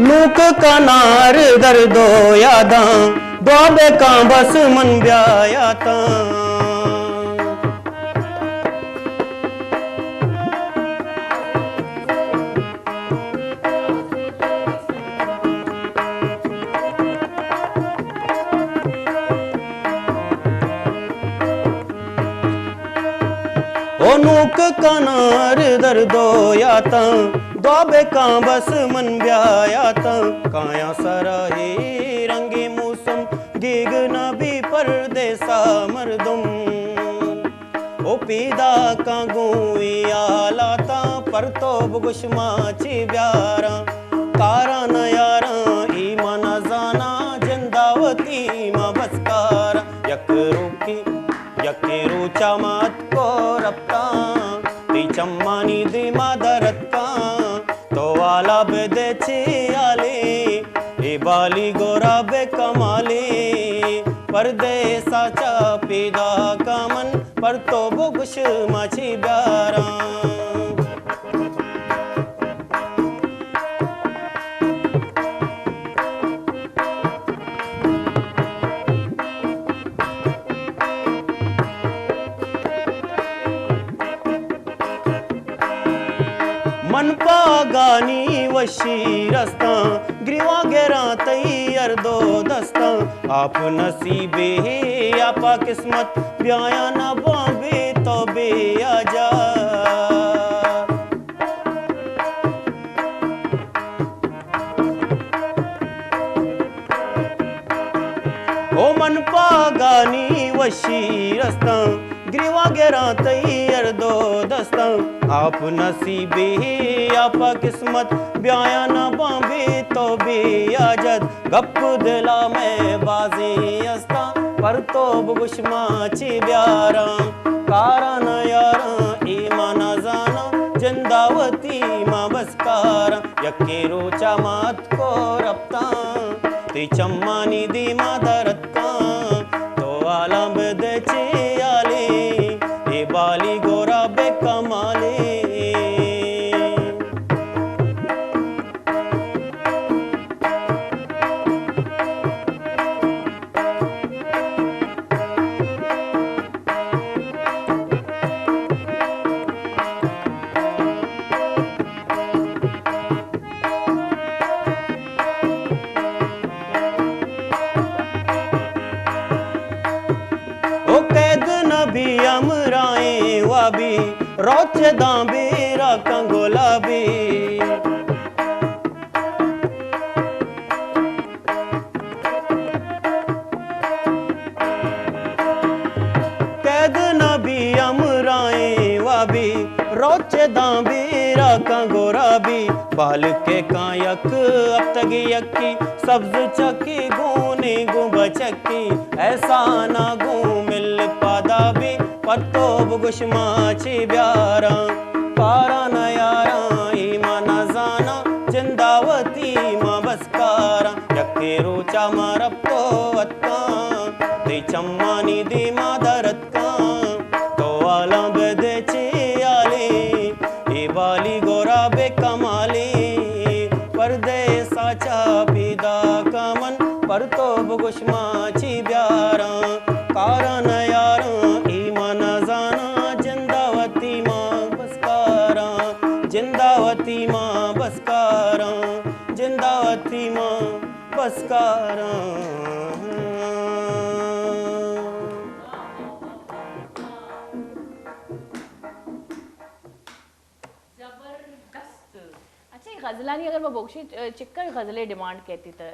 نوک کنار درد و یاداں، دعا بکاں بس من بیا یاتاں۔ او نوک کنار درد و یاتاں، دعا بکاں بس من بیا یاتاں۔ کایاں سرا ہے رنگیں موسم، گیگ نہ بی پردیسا مردم۔ او پیداکاں گوں اے حالاتاں، پر تو بگوش ما چی بیاراں؟ کاراں نیاراں ایمانا زاناں، جندا وتی ما بس کاراں۔ یک روکے، یکے روچا ما اتکو رپتاں، تئی چمانی دیما درتکاں، تو حالا بدے چی حالے، اے بالی گورا بہ کمالے۔ پردیسا چہ پیداکاں من، پر تو بگوش ما چی بیاراں۔ من پاگانی وشی رستاں، گریوان گراں تئی ہر دو دستاں۔ آپ نصیبے ہے، آپا قسمت، بیایاں نہ باں بے تو بے آجا۔ او من پاگانی وشی رستاں، گریوان گراں تئی ہر دو دستاں۔ آپ نصیبے ہے، آپ قسمت، بیایاں نہ باں بے تو بے حاجت۔ گپ دلا مئے بازیں استاں، پر تو بگوش ما چی بیاراں۔ کاراں نیاراں ایمانا زاناں، جندا وتی ما بس کاراں۔ یکے روچا ما اتکو رپتاں، تئی چمانی دیما درتکاں، تو حالاں بدے چی حالے، اے بالی گورا بہ کمالے۔ او قید نبی ہمراہیں وابی، روچ داں بیرا کن گلابی۔ قید نبی ہمراہیں وابی، روچ داں بیرا کن بی بالکے کاں یک ہفتگی یکی، سبز چکی گونی گوں بچکی، احسانا گوں مل پادا بی، پر تو بگوش ما چی بیاراں، کاراں نیاراں ای ما نزاناں، جندا وتی ما بس کاراں۔ یکے روچا ما رپتو اتکاں، تئی چمانی دیما در اتکاں، تو حالاں بدے چی حالے، اے بالی گورا بے کمالے، پردیسا چہ پیداکاں من، پر تو بگوش ما چی بیاراں، کاراں نیاراں ای ما نزاناں، جندا وتی ما بس کاراں، جندا وتی ما بس کاراں، جندا وتی ما بس کاراں۔ زبردست۔ اچھا، اے غزلانی اگر ما بگوشیں، چکر غزلے ڈیمانڈ کیتی تا،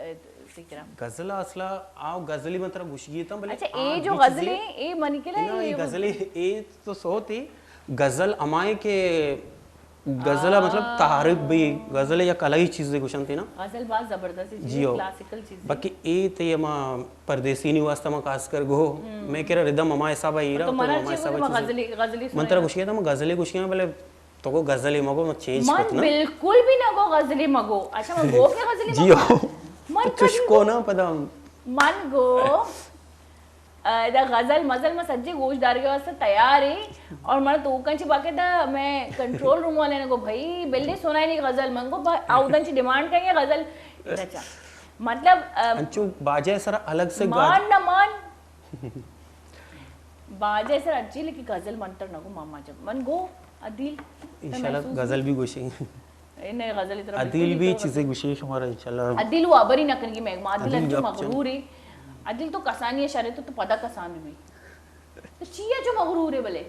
سی کرا؟ غزل اصلا آ غزلی من ترا گوشگی تاں، بلے اچھا، اے آ جو ہی چیزے غزلے، اے منی کلا نا، اے اے غزلے، اے تو سوتے غزل ہمائیں کہ غزل ء مطلب تعریف بھی، غزل یک الگی چیزے گوشنت نا۔ غزل باز زبردست چیزے، جی ہو۔ کلاسیکل چیزے۔ باقی اے تئی ہما پردیسی نی واسطہ ما خاص کر گو، میں کرا ردم ہما حساب ء ایرا، تو تو منا ہما چے حساب گوشے؟ ما چیزے۔ غزلی، غزلی من ترا سنایا۔ گوشی تھا، ما غزلے گوشی، بلے تو کو غزلے مگو، ما چینج من کت نا۔ بالکل بھی نہ گو غزلے مگو۔ اچھا، من گو کہ غزلے جی مگو؟ ہو۔ من تو چش کدی کو گو؟ نا پدا۔ من گو ادا غزل مزل ما سجے گوش دارگے واسطہ تیار ہیں، اور من تو کن چی باقاعدہ میں کنٹرول روم والے نے کو بھائی بلے سنائے نہیں غزل، من کو با-، آودن چی ڈیمانڈ کریں گے غزل۔ اچھا، مطلب، ام، انچو باجہ سر الگ سے گا-، مان نہ مان۔ باجہ سر اچھی لیکن غزل من تر نہ کو ماما جب من گو عدیل، انشاءاللہ محسوس غزل بھی گوشیں۔ اے نئے غزل ترا عدیل بالکل بھی تو چیزیں گوشی شمارا انشاءاللہ۔ عدیل وہ ابری نہ کنگی میگ ما، عدیل عدیل انچو گپ چن۔ مغرور ہے۔ عدیل تو کسانی ہے شرے تو، تو پدا کسان بھی۔ تو چیا جو مغرور ہے بلے؟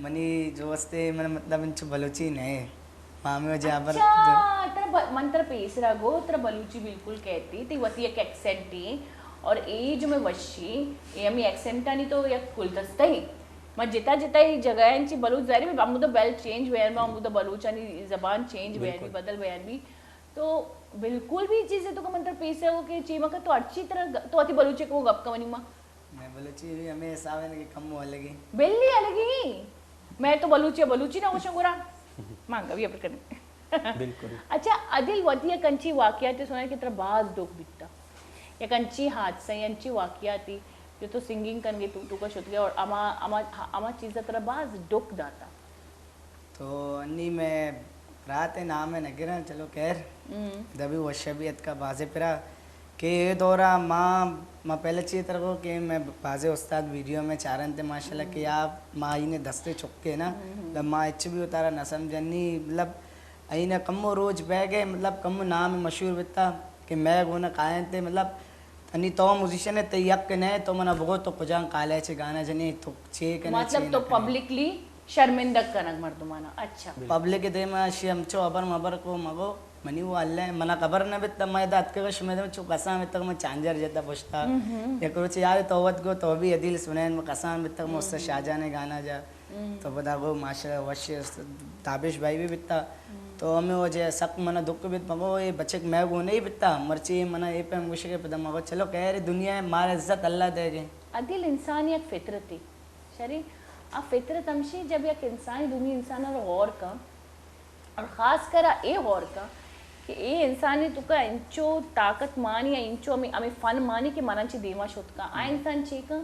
منی جو واسطے من مطلب انچو بلوچی نہ ہے۔ مامی وجہ ابر اچھا، ترا ب-، من ترا پیسرا گو، ترا بلوچی بالکل کہتی، تی وتی ایک ایکسنٹ ہے، اور اے جو میں وشی، اے ہمیں ایکسنٹانی تو یک کل دستہ ہے۔ ما جتا جتا ای جگہ انچی بلوچ ظاہر ہے، ہمودا بیلٹ چینج ویان با، ہمودا بلوچانی زبان چینج ویان بی، بالکل۔ بدل ویان بی۔ تو بالکل بھی چیزیں تو کا من تر پیسے ہو کہ چی مکا تو اچھی طرح گ-، تو اتی بلوچی کو گپ کا منی ما۔ میں بلوچی بھی ہمیں حساب ہے کہ کم ہو لگی۔ بلی الگی۔ میں تو بلوچی، بلوچی نہ ہوشن گورا۔ مانگا بھی اپر کرنے۔ بالکل۔ اچھا، عدیل وتی یک انچی واقعات سنا کہ ترا باز ڈوک بیتا۔ یک انچی حادثہ، انچی واقعاتی جو تو سنگنگ کنگے تو، تو کا شتگے اور اما، اما، اما چیزا ترا باز ڈوک داتا۔ تو انی میں رات نام نگراں، چلو خیر، ہم۔ دبی وش بی اتکا بازے پرا کہ اے دورا ما، ما پہلے چی ترگو کہ میں بازے استاد ویڈیو میں چارنتے ماشاءاللہ کہ ہم۔ آپ ما اینے دستے چکے نا، ہم، ہم۔ مطلب ما اچ بھی اتارا نہ سمجھنی، مطلب اینے کمو روچ بہ گئے، مطلب کمو نام مشہور بیتا کہ میں گونا کائنتے، مطلب انی تو موزیشن ہے، تئی یک نہ ہے، تو منا بگو تو کجان کالج چے گانا جنے، تو چے کنے، مطلب چے تو نہ کنے۔ پبلکلی شرمندگ کنگ مردمانا۔ اچھا۔ بالکل۔ پبلک دیما اشی ہمچو ابر مبر کو مگو، منی وہ اللہ ہے، منا خبر نہ بیتا، میں ادا اتکگ شمے دم چو کسان بیتا، میں چانجر جتا پشتا۔ ہم ہم۔ یک روچ یاد تو وت گو، تو بھی عدیل سنین میں کسان بیتا، میں استاد ہم ہم۔ شاہجان گانا جا۔ ہم۔ تو پدا گو ماشاءاللہ وش است، تابش بھائی بھی بیتا۔ ہم۔ تو ہمیں وجہ سک منا دکھ بیت، مگو اے بچک میں گو نہیں بیتا، مرچی منا اے پیم گوشگے پدا مگو چلو خیر دنیا ہے، مار عزت اللہ دے گے۔ عدیل انسان یک فطرتی۔ شری، آ فطرت ہمشی جب یک انسانی دومی انسان رو غور کن، اور خاص کر اے غور کن کہ اے انسانی تو کا انچو طاقت مانی یا انچو ہمیں، ہمیں فن مانی کہ منا چی دیما شت کن۔ آ ہم۔ انسان چی کن،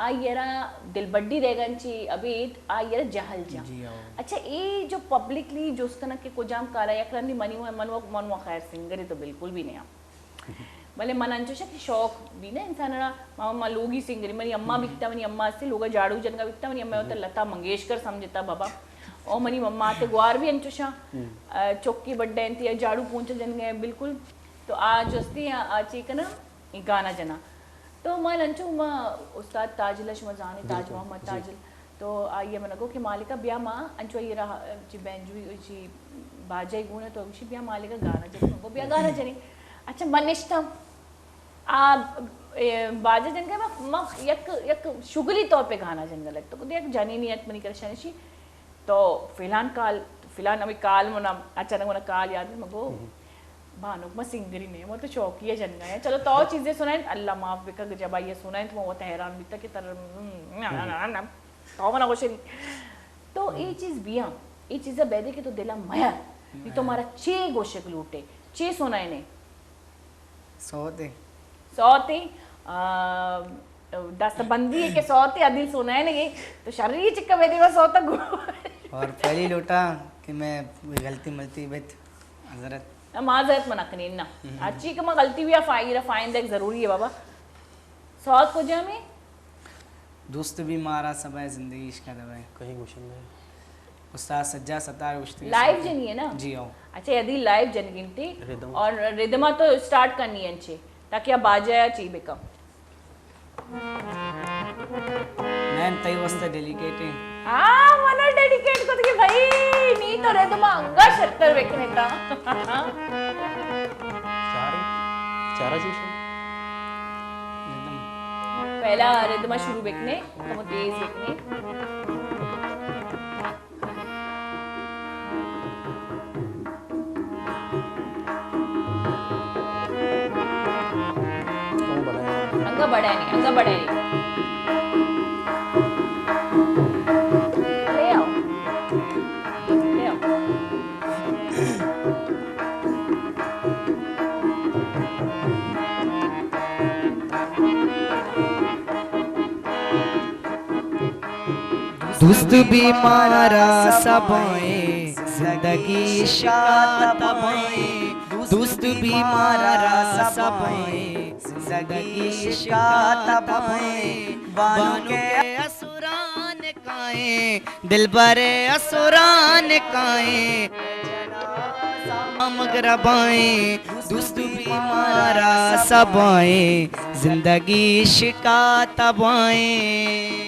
آئی را دلبڈی دے گن چی ابیت، آئی را جہل جا۔ جی ہاں۔ اچھا، اے جو پبلکلی جست کنگ کہ کجام کارا یک رندی منی و-، من و-، من و خیر سنگرے تو بالکل بھی نہیں آں۔ بلے من انچوش کہ شوق بھی نہ انسان را، ما، ما لوگی سنگری، منی اماں ہم۔ بیتا، منی اماں سے لوگا جاڑو جنگا بیتا، منی اماں ہوتا ہم۔ لتا منگیشکر سمجھتا بابا۔ او منی مما تے گوار بھی انچوشاں، ہم۔ آ، چوکی بڈا انتی، جاڑو پونچا جنگا بالکل۔ تو آ جستی آ، آ چی کنا، گانا جنا۔ تو من انچو ما استاد تاجل شما زانے، تاج بالکل، محمد جی۔ تاجل۔ تو آئی ء من گو کہ مالکا بیا ما انچو آئی را چی بینجوی چی باجہ گون تو گوشی بیا مالکا گانا جنی، من گو بیا گانا جنی۔ اچھا من نشتم۔ آ، اے، باجہ جنگا ما، ما یک، یک شغلی طور پہ گانا جنگا لگتا۔ یک جنینی ات منی کرشانی شی۔ تو فی الحال کال فی الحال ہمیں کال منا، اچانک منا کال یاد ہے، مگو، بانک ما سنگری نہیں، ما تو چوکی ہے جنگا ہے۔ چلو تو چیزیں سنائیں، اللہ معاف بکا، جب آئیے سنائیں تو ما وت حیران بیتا کہ تر، تو منا گوشے نہیں۔ تو اے چیز بیاں، اے چیزا بیدے کہ تو دلا میار، نی تو مارا چے گوشک لوٹے، چے سنائیں نے؟ سوتے۔ سوتے، آ، دست بندی ہے کہ سوتے عدیل سنائیں نے، تو شری چکا بیدے ما سوتا گو۔ اور پہلی لوٹا کہ میں کوئی غلطی ملتی بیت، حضرت۔ معذرت منا کنین نا۔ اچھی کہ ما غلطی بھی فائدہ فائندہ ضروری ہے بابا۔ سوت کجا میں؟ دوست بی مارا سبا زندگی عشقا دبا۔ کہیں گوشن میں۔ استاد سجاد ستار گوشتی لائیو سوتے۔ جنی ہے نا؟ جی ہاں۔ اچھا، یدی لائیو جن گنتی۔ ردم۔ اور ردما تو اسٹارٹ کرنی ہے انچے، تاکہ اب باجا یا چی بکا۔ میم، تئی واسطہ ڈیلیکیٹ ہیں۔ ہاں، منا ڈیلیکیٹ کت کہ بھائی، نی تو ردما انگا شرتر بکنے تا۔ چارے، چارا جوش ہے۔ پہلا ردما شروع بکنے، کمو تیز بکنے۔ انگا بڑھائے نہیں، انگا بڑھائے نہیں۔ لے آؤ۔ لے آؤ۔ دوست بی مارا سبائیں، زندگی عشقا تبائیں۔ دوست بی مارا سبائیں، زندگی عشقا تبائیں۔ بانو کے اسران کائیں، دلبر اسران کائیں۔ ہم گربائیں، دوست بی مارا سبائیں، زندگی عشقا تبائیں۔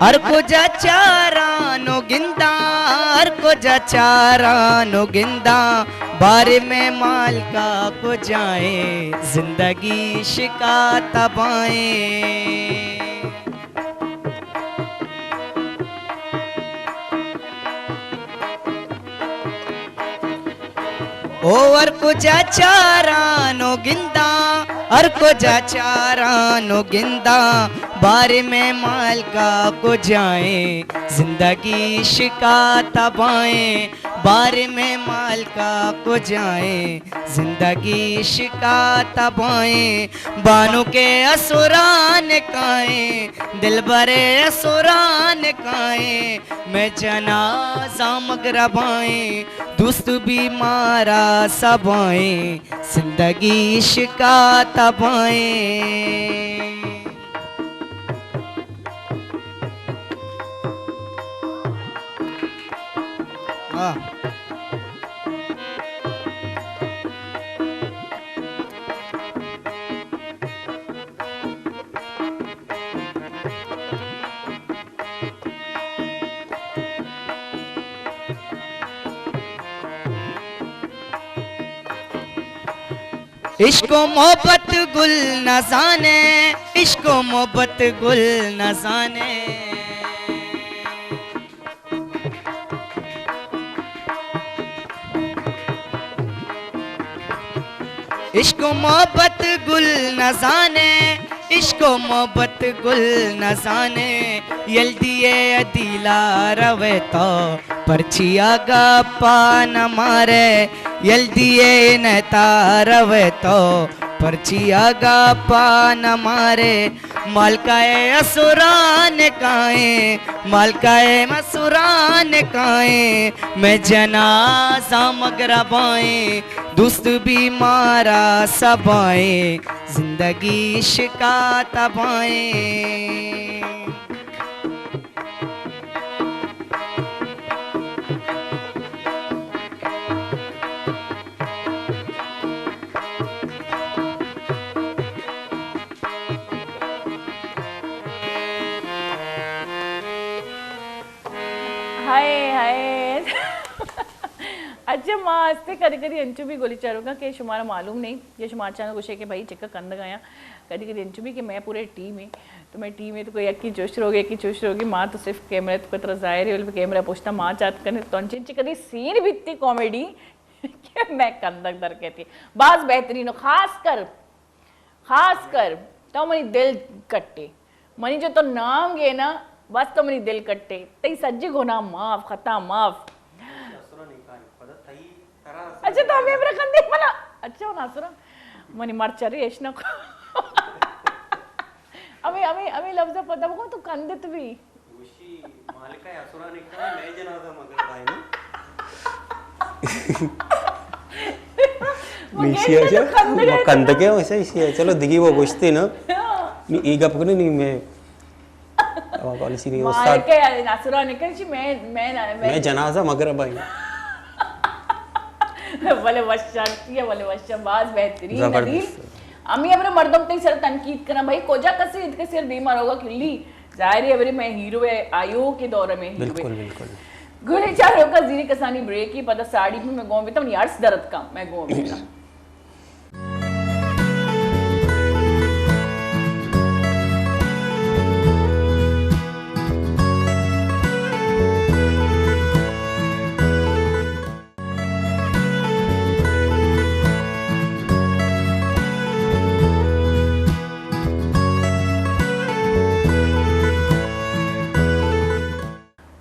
ہر کجا چاراں نو گنداں، ہر کجا چاراں نو گنداں، بارے میں مالکا کجائیں، زندگی عشقا تبائیں۔ او ہر کجا چاراں نو گنداں، ہر کجا چاراں نو گنداں، بارے میں مالکا کجائیں، زندگی عشقا تبائیں، بارے میں مالکا کجائیں، زندگی عشقا تبائیں۔ بانو کے اسران کائیں، دلبر اسران کائیں، میں جنازہ مگربائیں، دوست بی مارا سبائیں، زندگی عشقا تبائیں۔ آہ۔ عشق و محبت گل نزانے، عشق و محبت گل نزانے۔ عشق و محبت گل نزانے، عشق و محبت گل نزانے، یل دیے عدیلا روے تو، پرچی آگا پا نہ مارے، یل دیے نتا روے تو، پرچی آگا پا نہ مارے۔ مالکائے اسران کائیں، مالکائے مسران کائیں، میں جنازہ مگربائیں، دوست بی مارا سبائیں، زندگی عشقا تبائیں۔ ہائے، ہائے۔ اچھا، ما ہستے کدی کدی انچو بھی گولی چاروکاں کہ شمارا معلوم نہیں، یا شمار چاہاں گوشے کہ بھائی چکا کندگ آیاں۔ کدی کدی انچو بھی کہ میں پورے ٹیم ہے، تو میں ٹیم ہے تو کوئی یکی چوش روگے، یکی چوش روگے، ما تو صرف کیمرہ تو ترا ظاہر ہے، بلے کیمرہ پشتا ما چات کرنے، تو انچے انچے کدی سین بیتی کامیڈی کہ میں کندگ در کہتی۔ باز بہترین و خاص کر خاص کر تو منی دل کٹے۔ منی جو تو نام گے نا، بس تو منی دل کٹے۔ تئی سجی گناہ معاف، خطا معاف۔ اچھا، تو ہمیں برا کندے منا۔ اچھا، وہ ناسرا۔ منی مرچ ریش نہ کو۔ ہمیں، ہمیں، ہمیں لفظ پتہ بکو تو کندت بھی۔ گوشی مالکا اسرا نکا، مئے جنازہ مگر بھائی نا۔ وہ نہیں، گیٹ اسی میں تو اچھا، کندگ ہے۔ کندگ ہے، ویسے اسی ہے۔ چلو، دگی وہ گوشتے نا۔ ہاں۔ نہیں، یہ گپ کو نہیں، نہیں، میں، ہمارا پالیسی نہیں، استاد۔ مالکا اسرا نکا، جی، میں، میں، میں، میں جنازہ مگر بھائی۔ بلے وشان، یہ بلے وشان، باز بہترین، زبردست۔ ندیم۔ ہمیں ہمیں مردم تئی سر تنقید کرنا، بھائی، کجا کسے اتکے سر دیما روگا کلی۔ ظاہر ہے، ابرے میں ہیرو ہے، آیو کے دور میں ہیرو ہے۔ بالکل، بالکل۔ گولی چاروکا زیری کسانی بریک ہی پدا ساڑی بھی میں گون بیتا، منی ارس درد کم، میں گون بیتا۔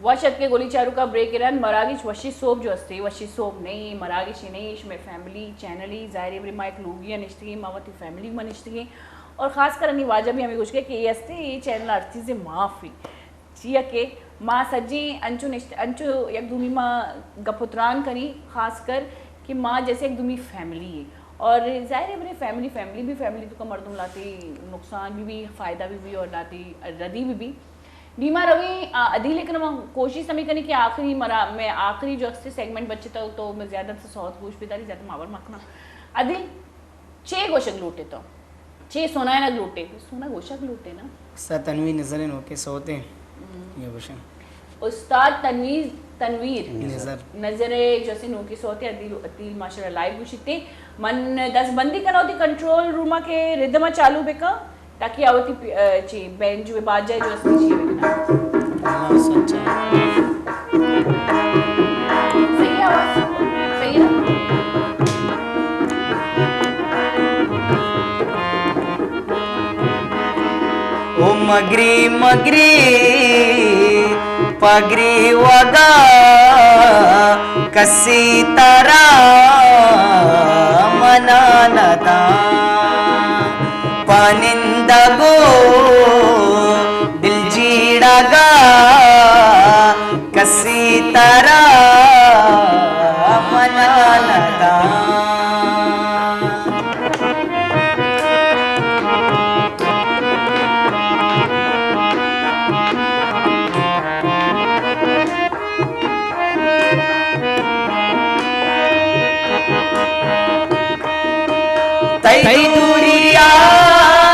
وش اتکے گولی چاروکا بریک رند۔ مراگش وشی سوب جو استے، وشی سوب نہیں، مراگشی نہیں، شمے فیملی چینلی، ظاہر ہے، بری ما ایک لوگی نشتگی، ما وتی فیملی ما نشتگی، اور خاص کر انی واجہ بھی ہمیں گوشگے کہ یہ استے، یہ چینل ہر چیز معافی۔ چیا کہ ما سجیں انچو نشت، انچو یک دومی ما گپ و تران کنی، خاص کر کہ ما جیسے یک دومی فیملی ہے۔ اور ظاہر ہے، بلے فیملی، فیملی بھی، فیملی تو کا مردم لاتی نقصان بھی، بھی فائدہ بھی، بھی اور لاتی ردی بھی، بھی۔ نیما روی، آ، عدیل، لیکن ہم کوشش ہمیں کنی کہ آخری مرا، میں آخری جو استے سیگمنٹ بچتا تو میں زیادہ سے صوت گوش بداری، زیادہ ماور مکنا۔ عدیل، چے گوشگ لوٹے تو؟ چے سنائینگ لوٹے؟ سونا گوشگ لوٹے نا؟ استاد تنویر نظر نوکیں سوتے۔ ہم۔ یہ گوشن۔ استاد تنویر، تنویر۔ نظر۔ نظر جو استے نوکیں سوتے، عدیل، عدیل ماشاءاللہ لائیو گوشتے۔ من دست بندی کناں وتی کنٹرول روما کے ردما چالو بکاں۔ تاکہ آ وتی پی-، ا، چی، بینجو باجا جو استی چی بکنا۔ ہاں، سچ ہے۔ صحیح آواز؟ صحیح ہے؟ او مگری مگری پگری وگا کسی ترا منا نداں۔ پنندگو دل جیڑگا کسی ترا منا نداں۔ تئی دوریا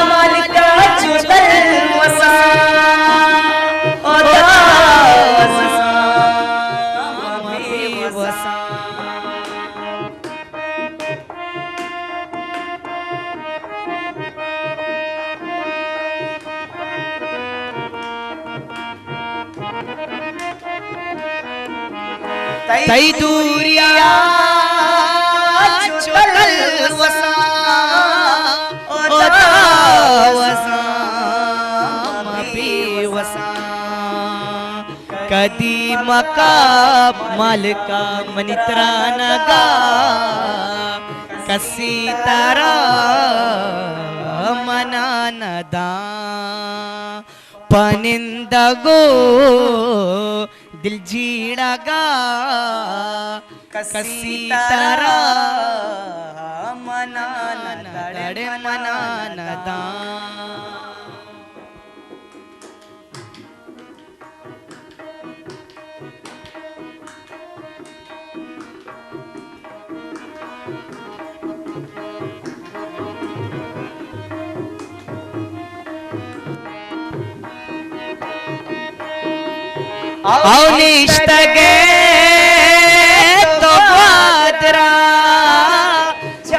مالکا چو دل وساں، او دل وساں، بے وساں۔ تئی دوریا چو تلوساں، او تلوساں، بے وساں۔ کدی مکا مالکا منی ترانگا، کسی ترا منا نداں۔ پنندگو دل جیڑگا، کسی ترا منا ندڑ منا نداں۔ او نشتگے تو گوادرا،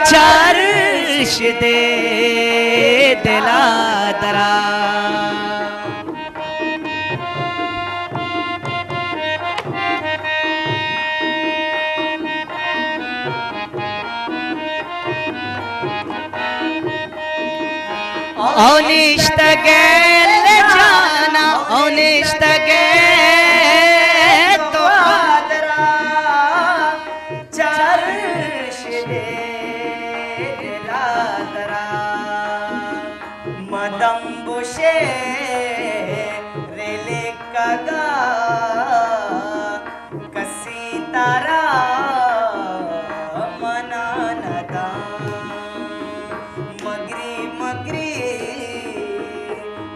چرش دے دلا درا۔ او نشتگے لجانا، او نشتگے تو آدرا، چرش دے دلا درا۔ مدم بوشے ریلے کگا، کسی ترا منا نداں۔ مگری مگری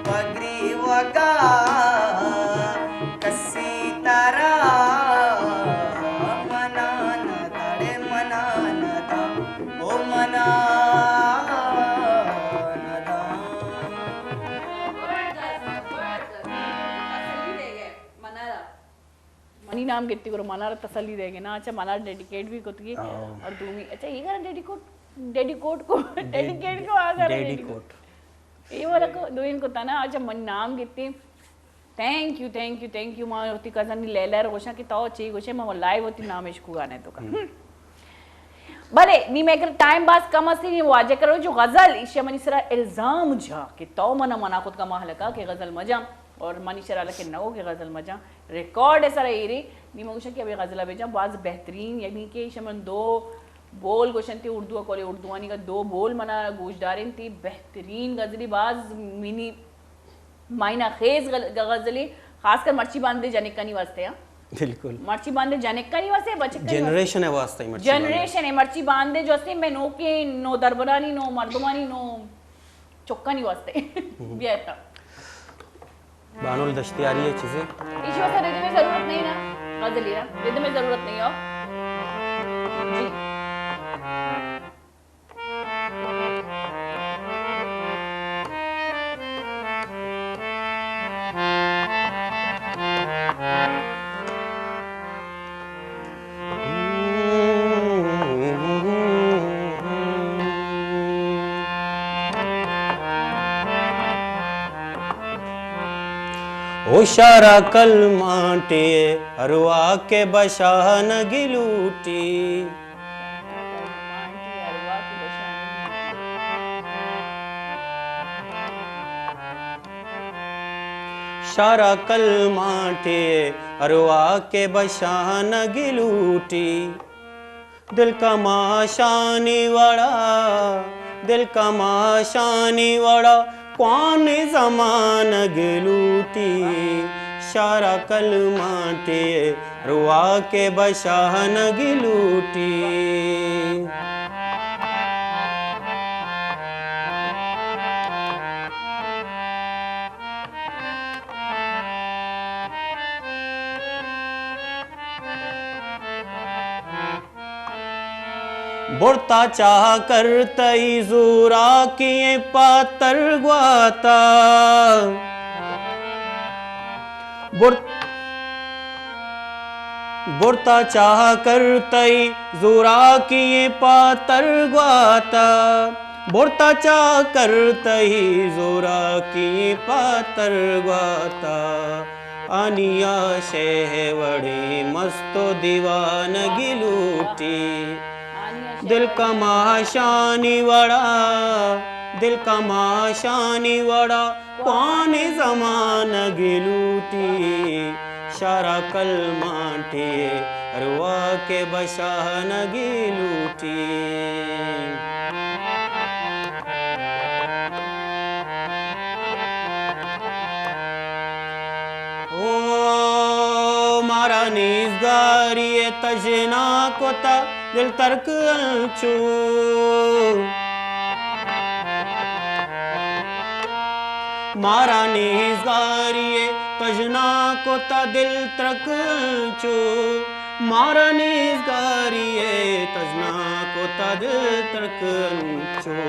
پگری وگا، کسی ترا منا نداں، منا نداں، او منا نداں۔ منی نام گتی گڑا منارا تسلی دے گے نا، اچھا منارا ڈیڈیکیٹ بھی کتگی۔ اور دومی، اچھا، یہ گھر ڈیڈیکوٹ، ڈیڈیکوٹ کو، ڈیڈیکیٹ کو آ گھر ڈیڈیکوٹ۔ یہ والا کو دوئین کو تنا، اچھا من نام گتی۔ Thank you, thank you, thank you. ما ہوتی کزن لیلر گوشاں کہ تو چی گوشے، ما لائیو ہوتی نامش کو گانے تو کا۔ بلے نی مئے کر ٹائم باز کم استی، نی واجہ کرو جو غزل ایشی منی سرا الزام جا کہ تو منا منع کت کا مہلکا کہ غزل مجاں، اور منی سرا لکہ نو کہ غزل مجاں، ریکارڈ سرا ایری۔ نی من گوشاں کہ ابھی غزل بجاں، باز بہترین، یعنی کہ ایشی من دو بول گوشنتی اردو کولے، اردوانی کا دو بول منا گوشدارنتی، بہترین غزلی، باز منی معنی خیز غل-، غزلی، خاص کر مرچی باندے جنکانی واسطے، ہاں۔ بالکل۔ مرچی باندے جنکانی واسطے، بچکانی واسطے۔ جنریشن ہے واسطے مرچی باندے۔ جنریشن ہے مرچی باندے جو استے، میں نو کے، نو دربرانی، نو مردمانی، نو چکانی واسطے۔ بیا تا۔ بانول دشتیاری ہے چیزیں۔ ایشی واسطے ردم ضرورت نہیں نا، غزلی نا۔ ردم ضرورت نہیں ہو۔ جی۔ ہوشارا کلمانٹے ارواہ کے بشاہ نگی لوٹی۔ شارا کلمانٹے ارواہ کے بشاہ نگی لوٹی۔ دل کماشانی وڑا، دل کماشانی وڑا، کوان زمانگ لوٹی۔ شارا کلمانٹے ارواہ کے بشاہ نگی لوٹی۔ برتا چاہ کر تئی زوراکی پاتر گواتا۔ بر-، برتا چاہ کر تئی زوراکی پاتر گواتا۔ برتا چاہ کر تئی زوراکی پاتر گواتا۔ آنیا شے وڑیں مست و دیوانگی لوٹی۔ دل کماشانی وڑا، دل کماشانی وڑا، کوان زمانگی لوٹی۔ شارا کلمانٹے ارواہ کے بشاہ نگی لوٹی۔ او مارا نیزگاری ء تژنا کتا دل ترک انچو۔ مارا نیزگاری ء تژنا کتا دل ترک انچو۔ مارا نیزگاری ء تژنا کتا دل ترک انچو۔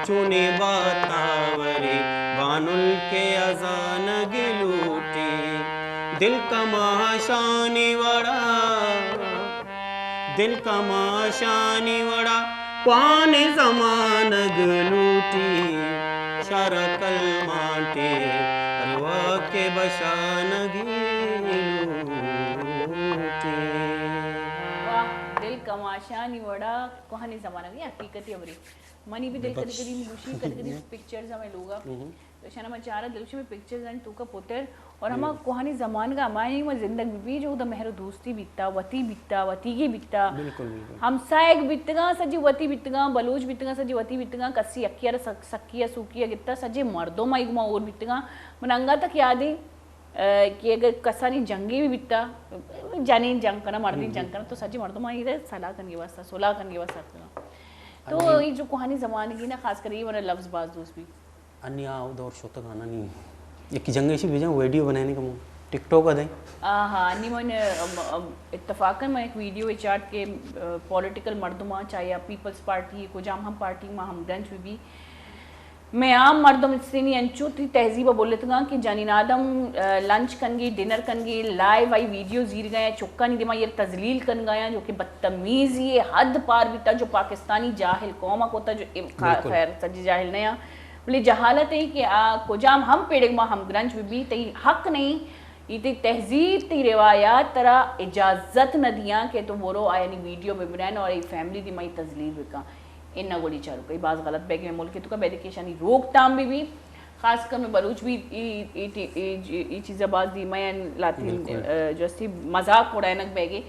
چونیں باتاورے بانل کے ازانگ لوٹی۔ دل کماشانی وڑا، دل کماشانی وڑا، کوہنیں زمانگ لوٹی، شرکل مانٹے، ارواہ کے بشانگی لوٹی۔ واہ، دل کماشانی وڑا کوہنیں زمانگ، یہ حقیقت ہے بری۔ منی بھی دل کدی کدی گوشی، کدی کدی پکچرز ہمیں لوگا۔ تو شنا ما چارا دلوشی میں پکچرز ہیں توکا پتر اور ہما کوہنی زمانگا ہمائی ما زندگ بھی جو دا مہر و دوستی بیتا، وتی بیتا، وتیگی بیتا۔ بالکل، بالکل۔ ہمسائگ بیتگاں، سجی وتی بیتگاں، بلوچ بیتگاں، سجی وتی بیتگاں، کسی یکی ار سک-، سکی یا سوکی یا گتا، سجی مردم آئی گما اور بیتگاں۔ من انگا تک یادیں، اه، کہ اگر کسانی جنگی بھی بیتا، جنین جنگ کنا، مردین جنگ کنا، تو سجی مردم آئی صلاح کنگی واسطہ، صلاح کنگی واسطہ۔ تو یہ جو کوہنی زمانگی نا، خاص کر یہ والا لفظ باز دوست بھی۔ انی آ دور شتگ آنانی۔ یک جنگے چی بجان ویڈیو بنائنے کمو۔ ٹک ٹاک ادے۔ آہا، انی من، ام، ام، اتفاقاً من ایک ویڈیو چاٹ کے، ا، پولیٹیکل مردماں چاہے یا پیپلز پارٹی، کجام ہم پارٹی ما ہم گرنچ بھی بھی۔ میں عام مردم استینی انچو تی تہذیب بولتگاں کہ جنین آدم، ا، لنچ کنگی، ڈنر کنگی، لائیو آئی ویڈیو زیر گئے، چکانی دیما یہ تذلیل کن گیا جو کہ بدتمیزی حد پار بیتا جو پاکستانی جاہل قوم کوتا جو ام-، خا-، بالکل۔ خیر سجی جاہل نیا۔ بلے جہالت ہے کہ آ کجام ہم پیڑگ ما ہمگرنچ بہ بی، تئی حق نہیں، ای تئی تہذیب، تئی روایات ترا اجازت نہ دیاں کہ تو برو آیانی ویڈیو بہ بنائن اور ای فیملی دی مئی تذلیل بکن۔ ان نہ گولی چارو کئی باز غلط بیگ میں ملک تو کا بیدے کہ ایشانی روک تام بہ بی، خاص کر میں بلوچ بھی ای، ای، ای، ای، ای چیزا باز دی میں لاتی، بالکل۔ ا، جو استی مذاق اڑائنگ بیگے۔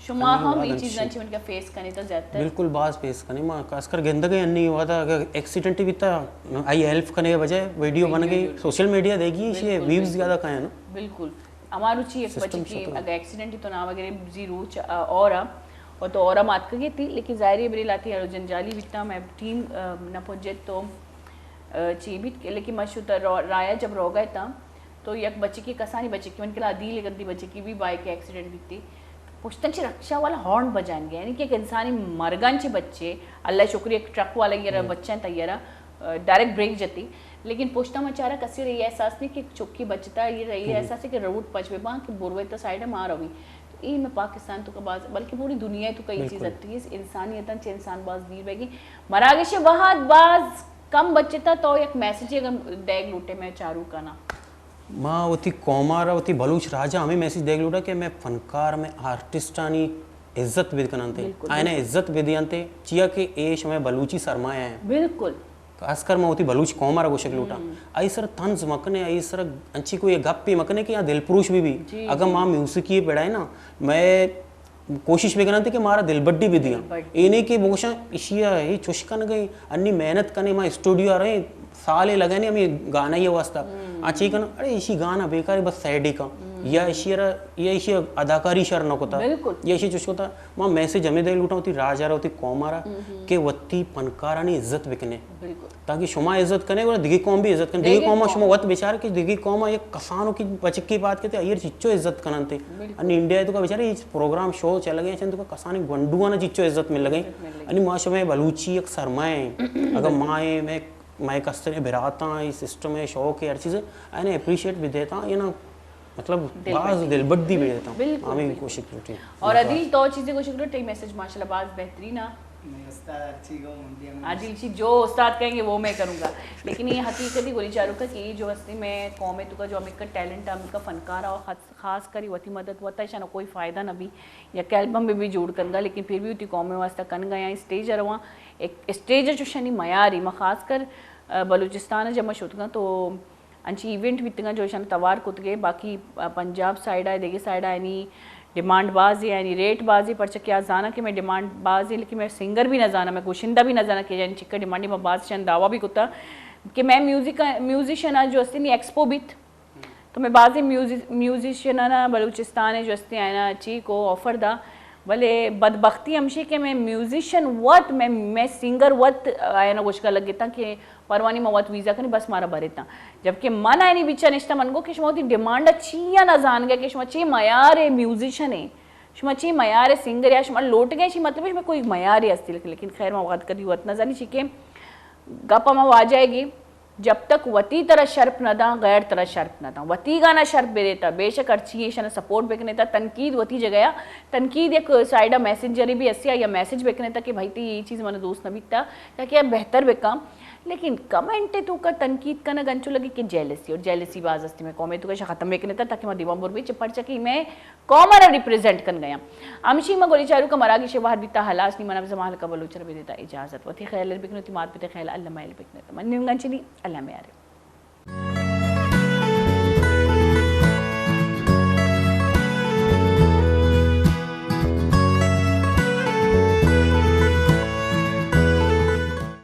شما ہم اے چیزاں چی من کا فیس کنے تا زیادہ تر؟ بالکل باز فیس کنے۔ ما خاص کر گندگ انی ودا اگر ایکسیڈنٹ بیتا، آئی ہیلپ کنے بجائے ویڈیو بنگے، سوشل میڈیا دیگی، اسی ویوز زیادہ کائیں نا۔ بالکل۔ ہمارو چی ایک بچے کی اگر ایکسیڈنٹ تو نام وغیرہ زی روچ، آ، اور آ، اور تو اور مات کگے تھی، لیکن ظاہر ہے بری لاتی ہر جنجالی بیتا، میں ٹیم، آ، نہ پہنچے تو، آ، چی بیت، لیکن میں شو تا را-، رایا جب روگا تا، تو یک بچکی، کسانی بچکی، من کلا عدیل گندی بچکی بھی بائک ایکسیڈنٹ بیتی۔ پشتن چی رکشہ والا ہارن بجائیں گے، یعنی کہ ایک انسانی مرگان چی بچے، اللہ شکر ایک ٹرک والا یہ بچہ تیارا، ڈائریکٹ بریک جتی، لیکن پشتا ما چارا کسی رہی احساس نہیں کہ چکی بچتا، یہ رہی احساس ہے کہ روڈ پچ بے بان کہ بروے تو سائیڈ ما روی۔ تو اے میں پاکستان تو کا باز، بلکہ پوری دنیا تو کئی چیز اتی ہے، انسانیت چی انسان باز دیر بیگی۔ مراگش وہد باز کم بچتا تو یک میسج اگر دیگ لوٹے میں چارو کنا۔ ما وتی قوم ء را، وتی بلوچ راج ء ہمے میسج دیگ لوٹاں کہ مئے فنکار، مئے آرٹسٹانی عزت بہ کننت، آیانا عزت بہ دینت، چیا کہ اے شمئے بلوچی سرمایہ ہیں۔ بالکل۔ خاص کر ما وتی بلوچ قوم ء را گوشگ لوٹاں، آئی سر طنز مکنے، آئی سر انچی کوئی گپے مکنے کہ آ دلپروش بہ بی۔ اگر ما میوزکی پڑھائے نا، مئے کوشش بہ کننت کہ مارا دلبڈی بہ دیاں۔ اے نہیں کہ بگوشاں ایشی ء اے چش کنگ ء انی محنت کنے، ما اسٹوڈیو ء رہے سالے لگنے ہمیں گانا یہ واسطہ۔ آ چی کن، ارے ایشی گانا بیکار ہے، بس سیڈ ہی کا۔ یا ایشی را، یا ایشی اداکاری شر نہ کتا۔ یا ایشی چش کتا۔ ما میسج ہمیں دے لوٹاں وتی راج ء را، وتی قوم ء را کہ وتی فنکارانی عزت بکنے۔ تاکہ شما عزت کنے، گڑا دگہ قوم بھی عزت کنے۔ دگہ قوم شما وت بچار کہ دگہ قوم یک کسانو کی بچکی بات کتے، آئیر چچو عزت کننتے۔ انی انڈیا تو کا بچارے، یہ پروگرام شو چل گئے، چند تو کا کسانی گونڈوانا چچو عزت مل گئے۔ انی ما شما بلوچی یک سرمایہ ہیں۔ اگر ما اے، میں، میں کسترے براتاں، یہ سسٹم ہے، شوق ہے، ہر چیز ہے، اینے اپریشیٹ بھی دیتا، یہ نا مطلب، باز دلبڈی بھی دیتا۔ ہمیں بھی کوشش کرتے ہیں۔ اور عدیل تو چیزیں کوشش کرو، ٹی میسج ماشاءاللہ باز بہترین ہے۔ میں استاد ہرچی گو من بھی ہمیں عادل جی، جو استاد کہیں گے وہ میں کروں گا۔ لیکن یہ حقیقت ہی گولی چارو کا کہ یہ جو ہستی میں قوم ہے تو کا جو ہمیں کا ٹیلنٹ ہے، ہمیں کا فنکار ہے، اور خاص، خاص کر وتی مدد وتا شنو کوئی فائدہ نہ بھی، یا کہ البم بھی، بھی جوڑ کنگا، لیکن پھر بھی وتی قوم واسطہ کن گیا اسٹیج رواں، ایک اسٹیج جو شنی معیاری ما خاص کر، آ، بلوچستان جب ما شتگاں تو انچی ایونٹ بیتگاں جو ایشان توار کتگے، باقی، آ، پنجاب سائیڈ ء، دگہ سائیڈ ء یعنی ڈیمانڈ باز ہے، یعنی ریٹ باز ہے، پرچہ کہ آ زاناں کہ میں ڈیمانڈ باز ہے، لیکن میں سنگر بھی نہ زاناں، میں گوشندہ بھی نہ زاناں کہ یعنی چکا ڈیمانڈ ہے۔ میں باز شان دعویٰ بھی کتا کہ میں میوزک، میوزیشن آ جو استی نی ایکسپو بیت، تو میں بازیں میوزی-، میوزیشن آنا بلوچستان جو استی آئینا چی کو آفر دا، بلے بدبختی ہمشی کہ میں میوزیشن وت، میں، میں سنگر وت آئینا گوشگا لگتا کہ پروانی ما وت ویزا کنی، بس مارا بریتاں۔ جبکہ من آئینی بچا نشتا، من گو کہ شما وتی ڈیمانڈ چیا نہ زانگے کہ شما چی معیار میوزیشن ہے، شما چی معیار سنگر یا شما لوٹ گئے، شی مطلب ہے شما کوئی معیار ہستی، لیکن، لیکن خیر ما وقت کدی وت نہ زانی چی کہ گپ ہما واجہ ہے گی۔ جب تک وتی ترا شرپ نہ داں، غیر ترا شرپ نہ داں۔ وتی گانا شرپ بدیتا، بے شک ہرچی ایشانا سپورٹ بکنیتا، تنقید وتی جگہ آ، تنقید یک سائیڈا میسنجری بھی اسیا یا میسج بکنیتا کہ بھائی تی یہ چیز من دوست نہ بیتا، تاکہ بہتر بکاں۔ لیکن کمنٹ توکا تنقید کنگ انچو لگے کہ جیلسی، اور جیلسی باز استی میں قومے توکا ختم بکنیتا تاکہ ما دیوان بر بیچ، پرچا کہ میں قوم را ریپریزنٹ کن گیا۔ ہمشی ما گولی چارو کا مراگی شے باہر بیتا، ہلاس نی منا بزما ہلکا بلوچ را بدیتا اجازت۔ وتی خیال بکنو، تی مات پتے خیال اللہ مائل بکنو۔ من نیونگان چلی اللہ میارے۔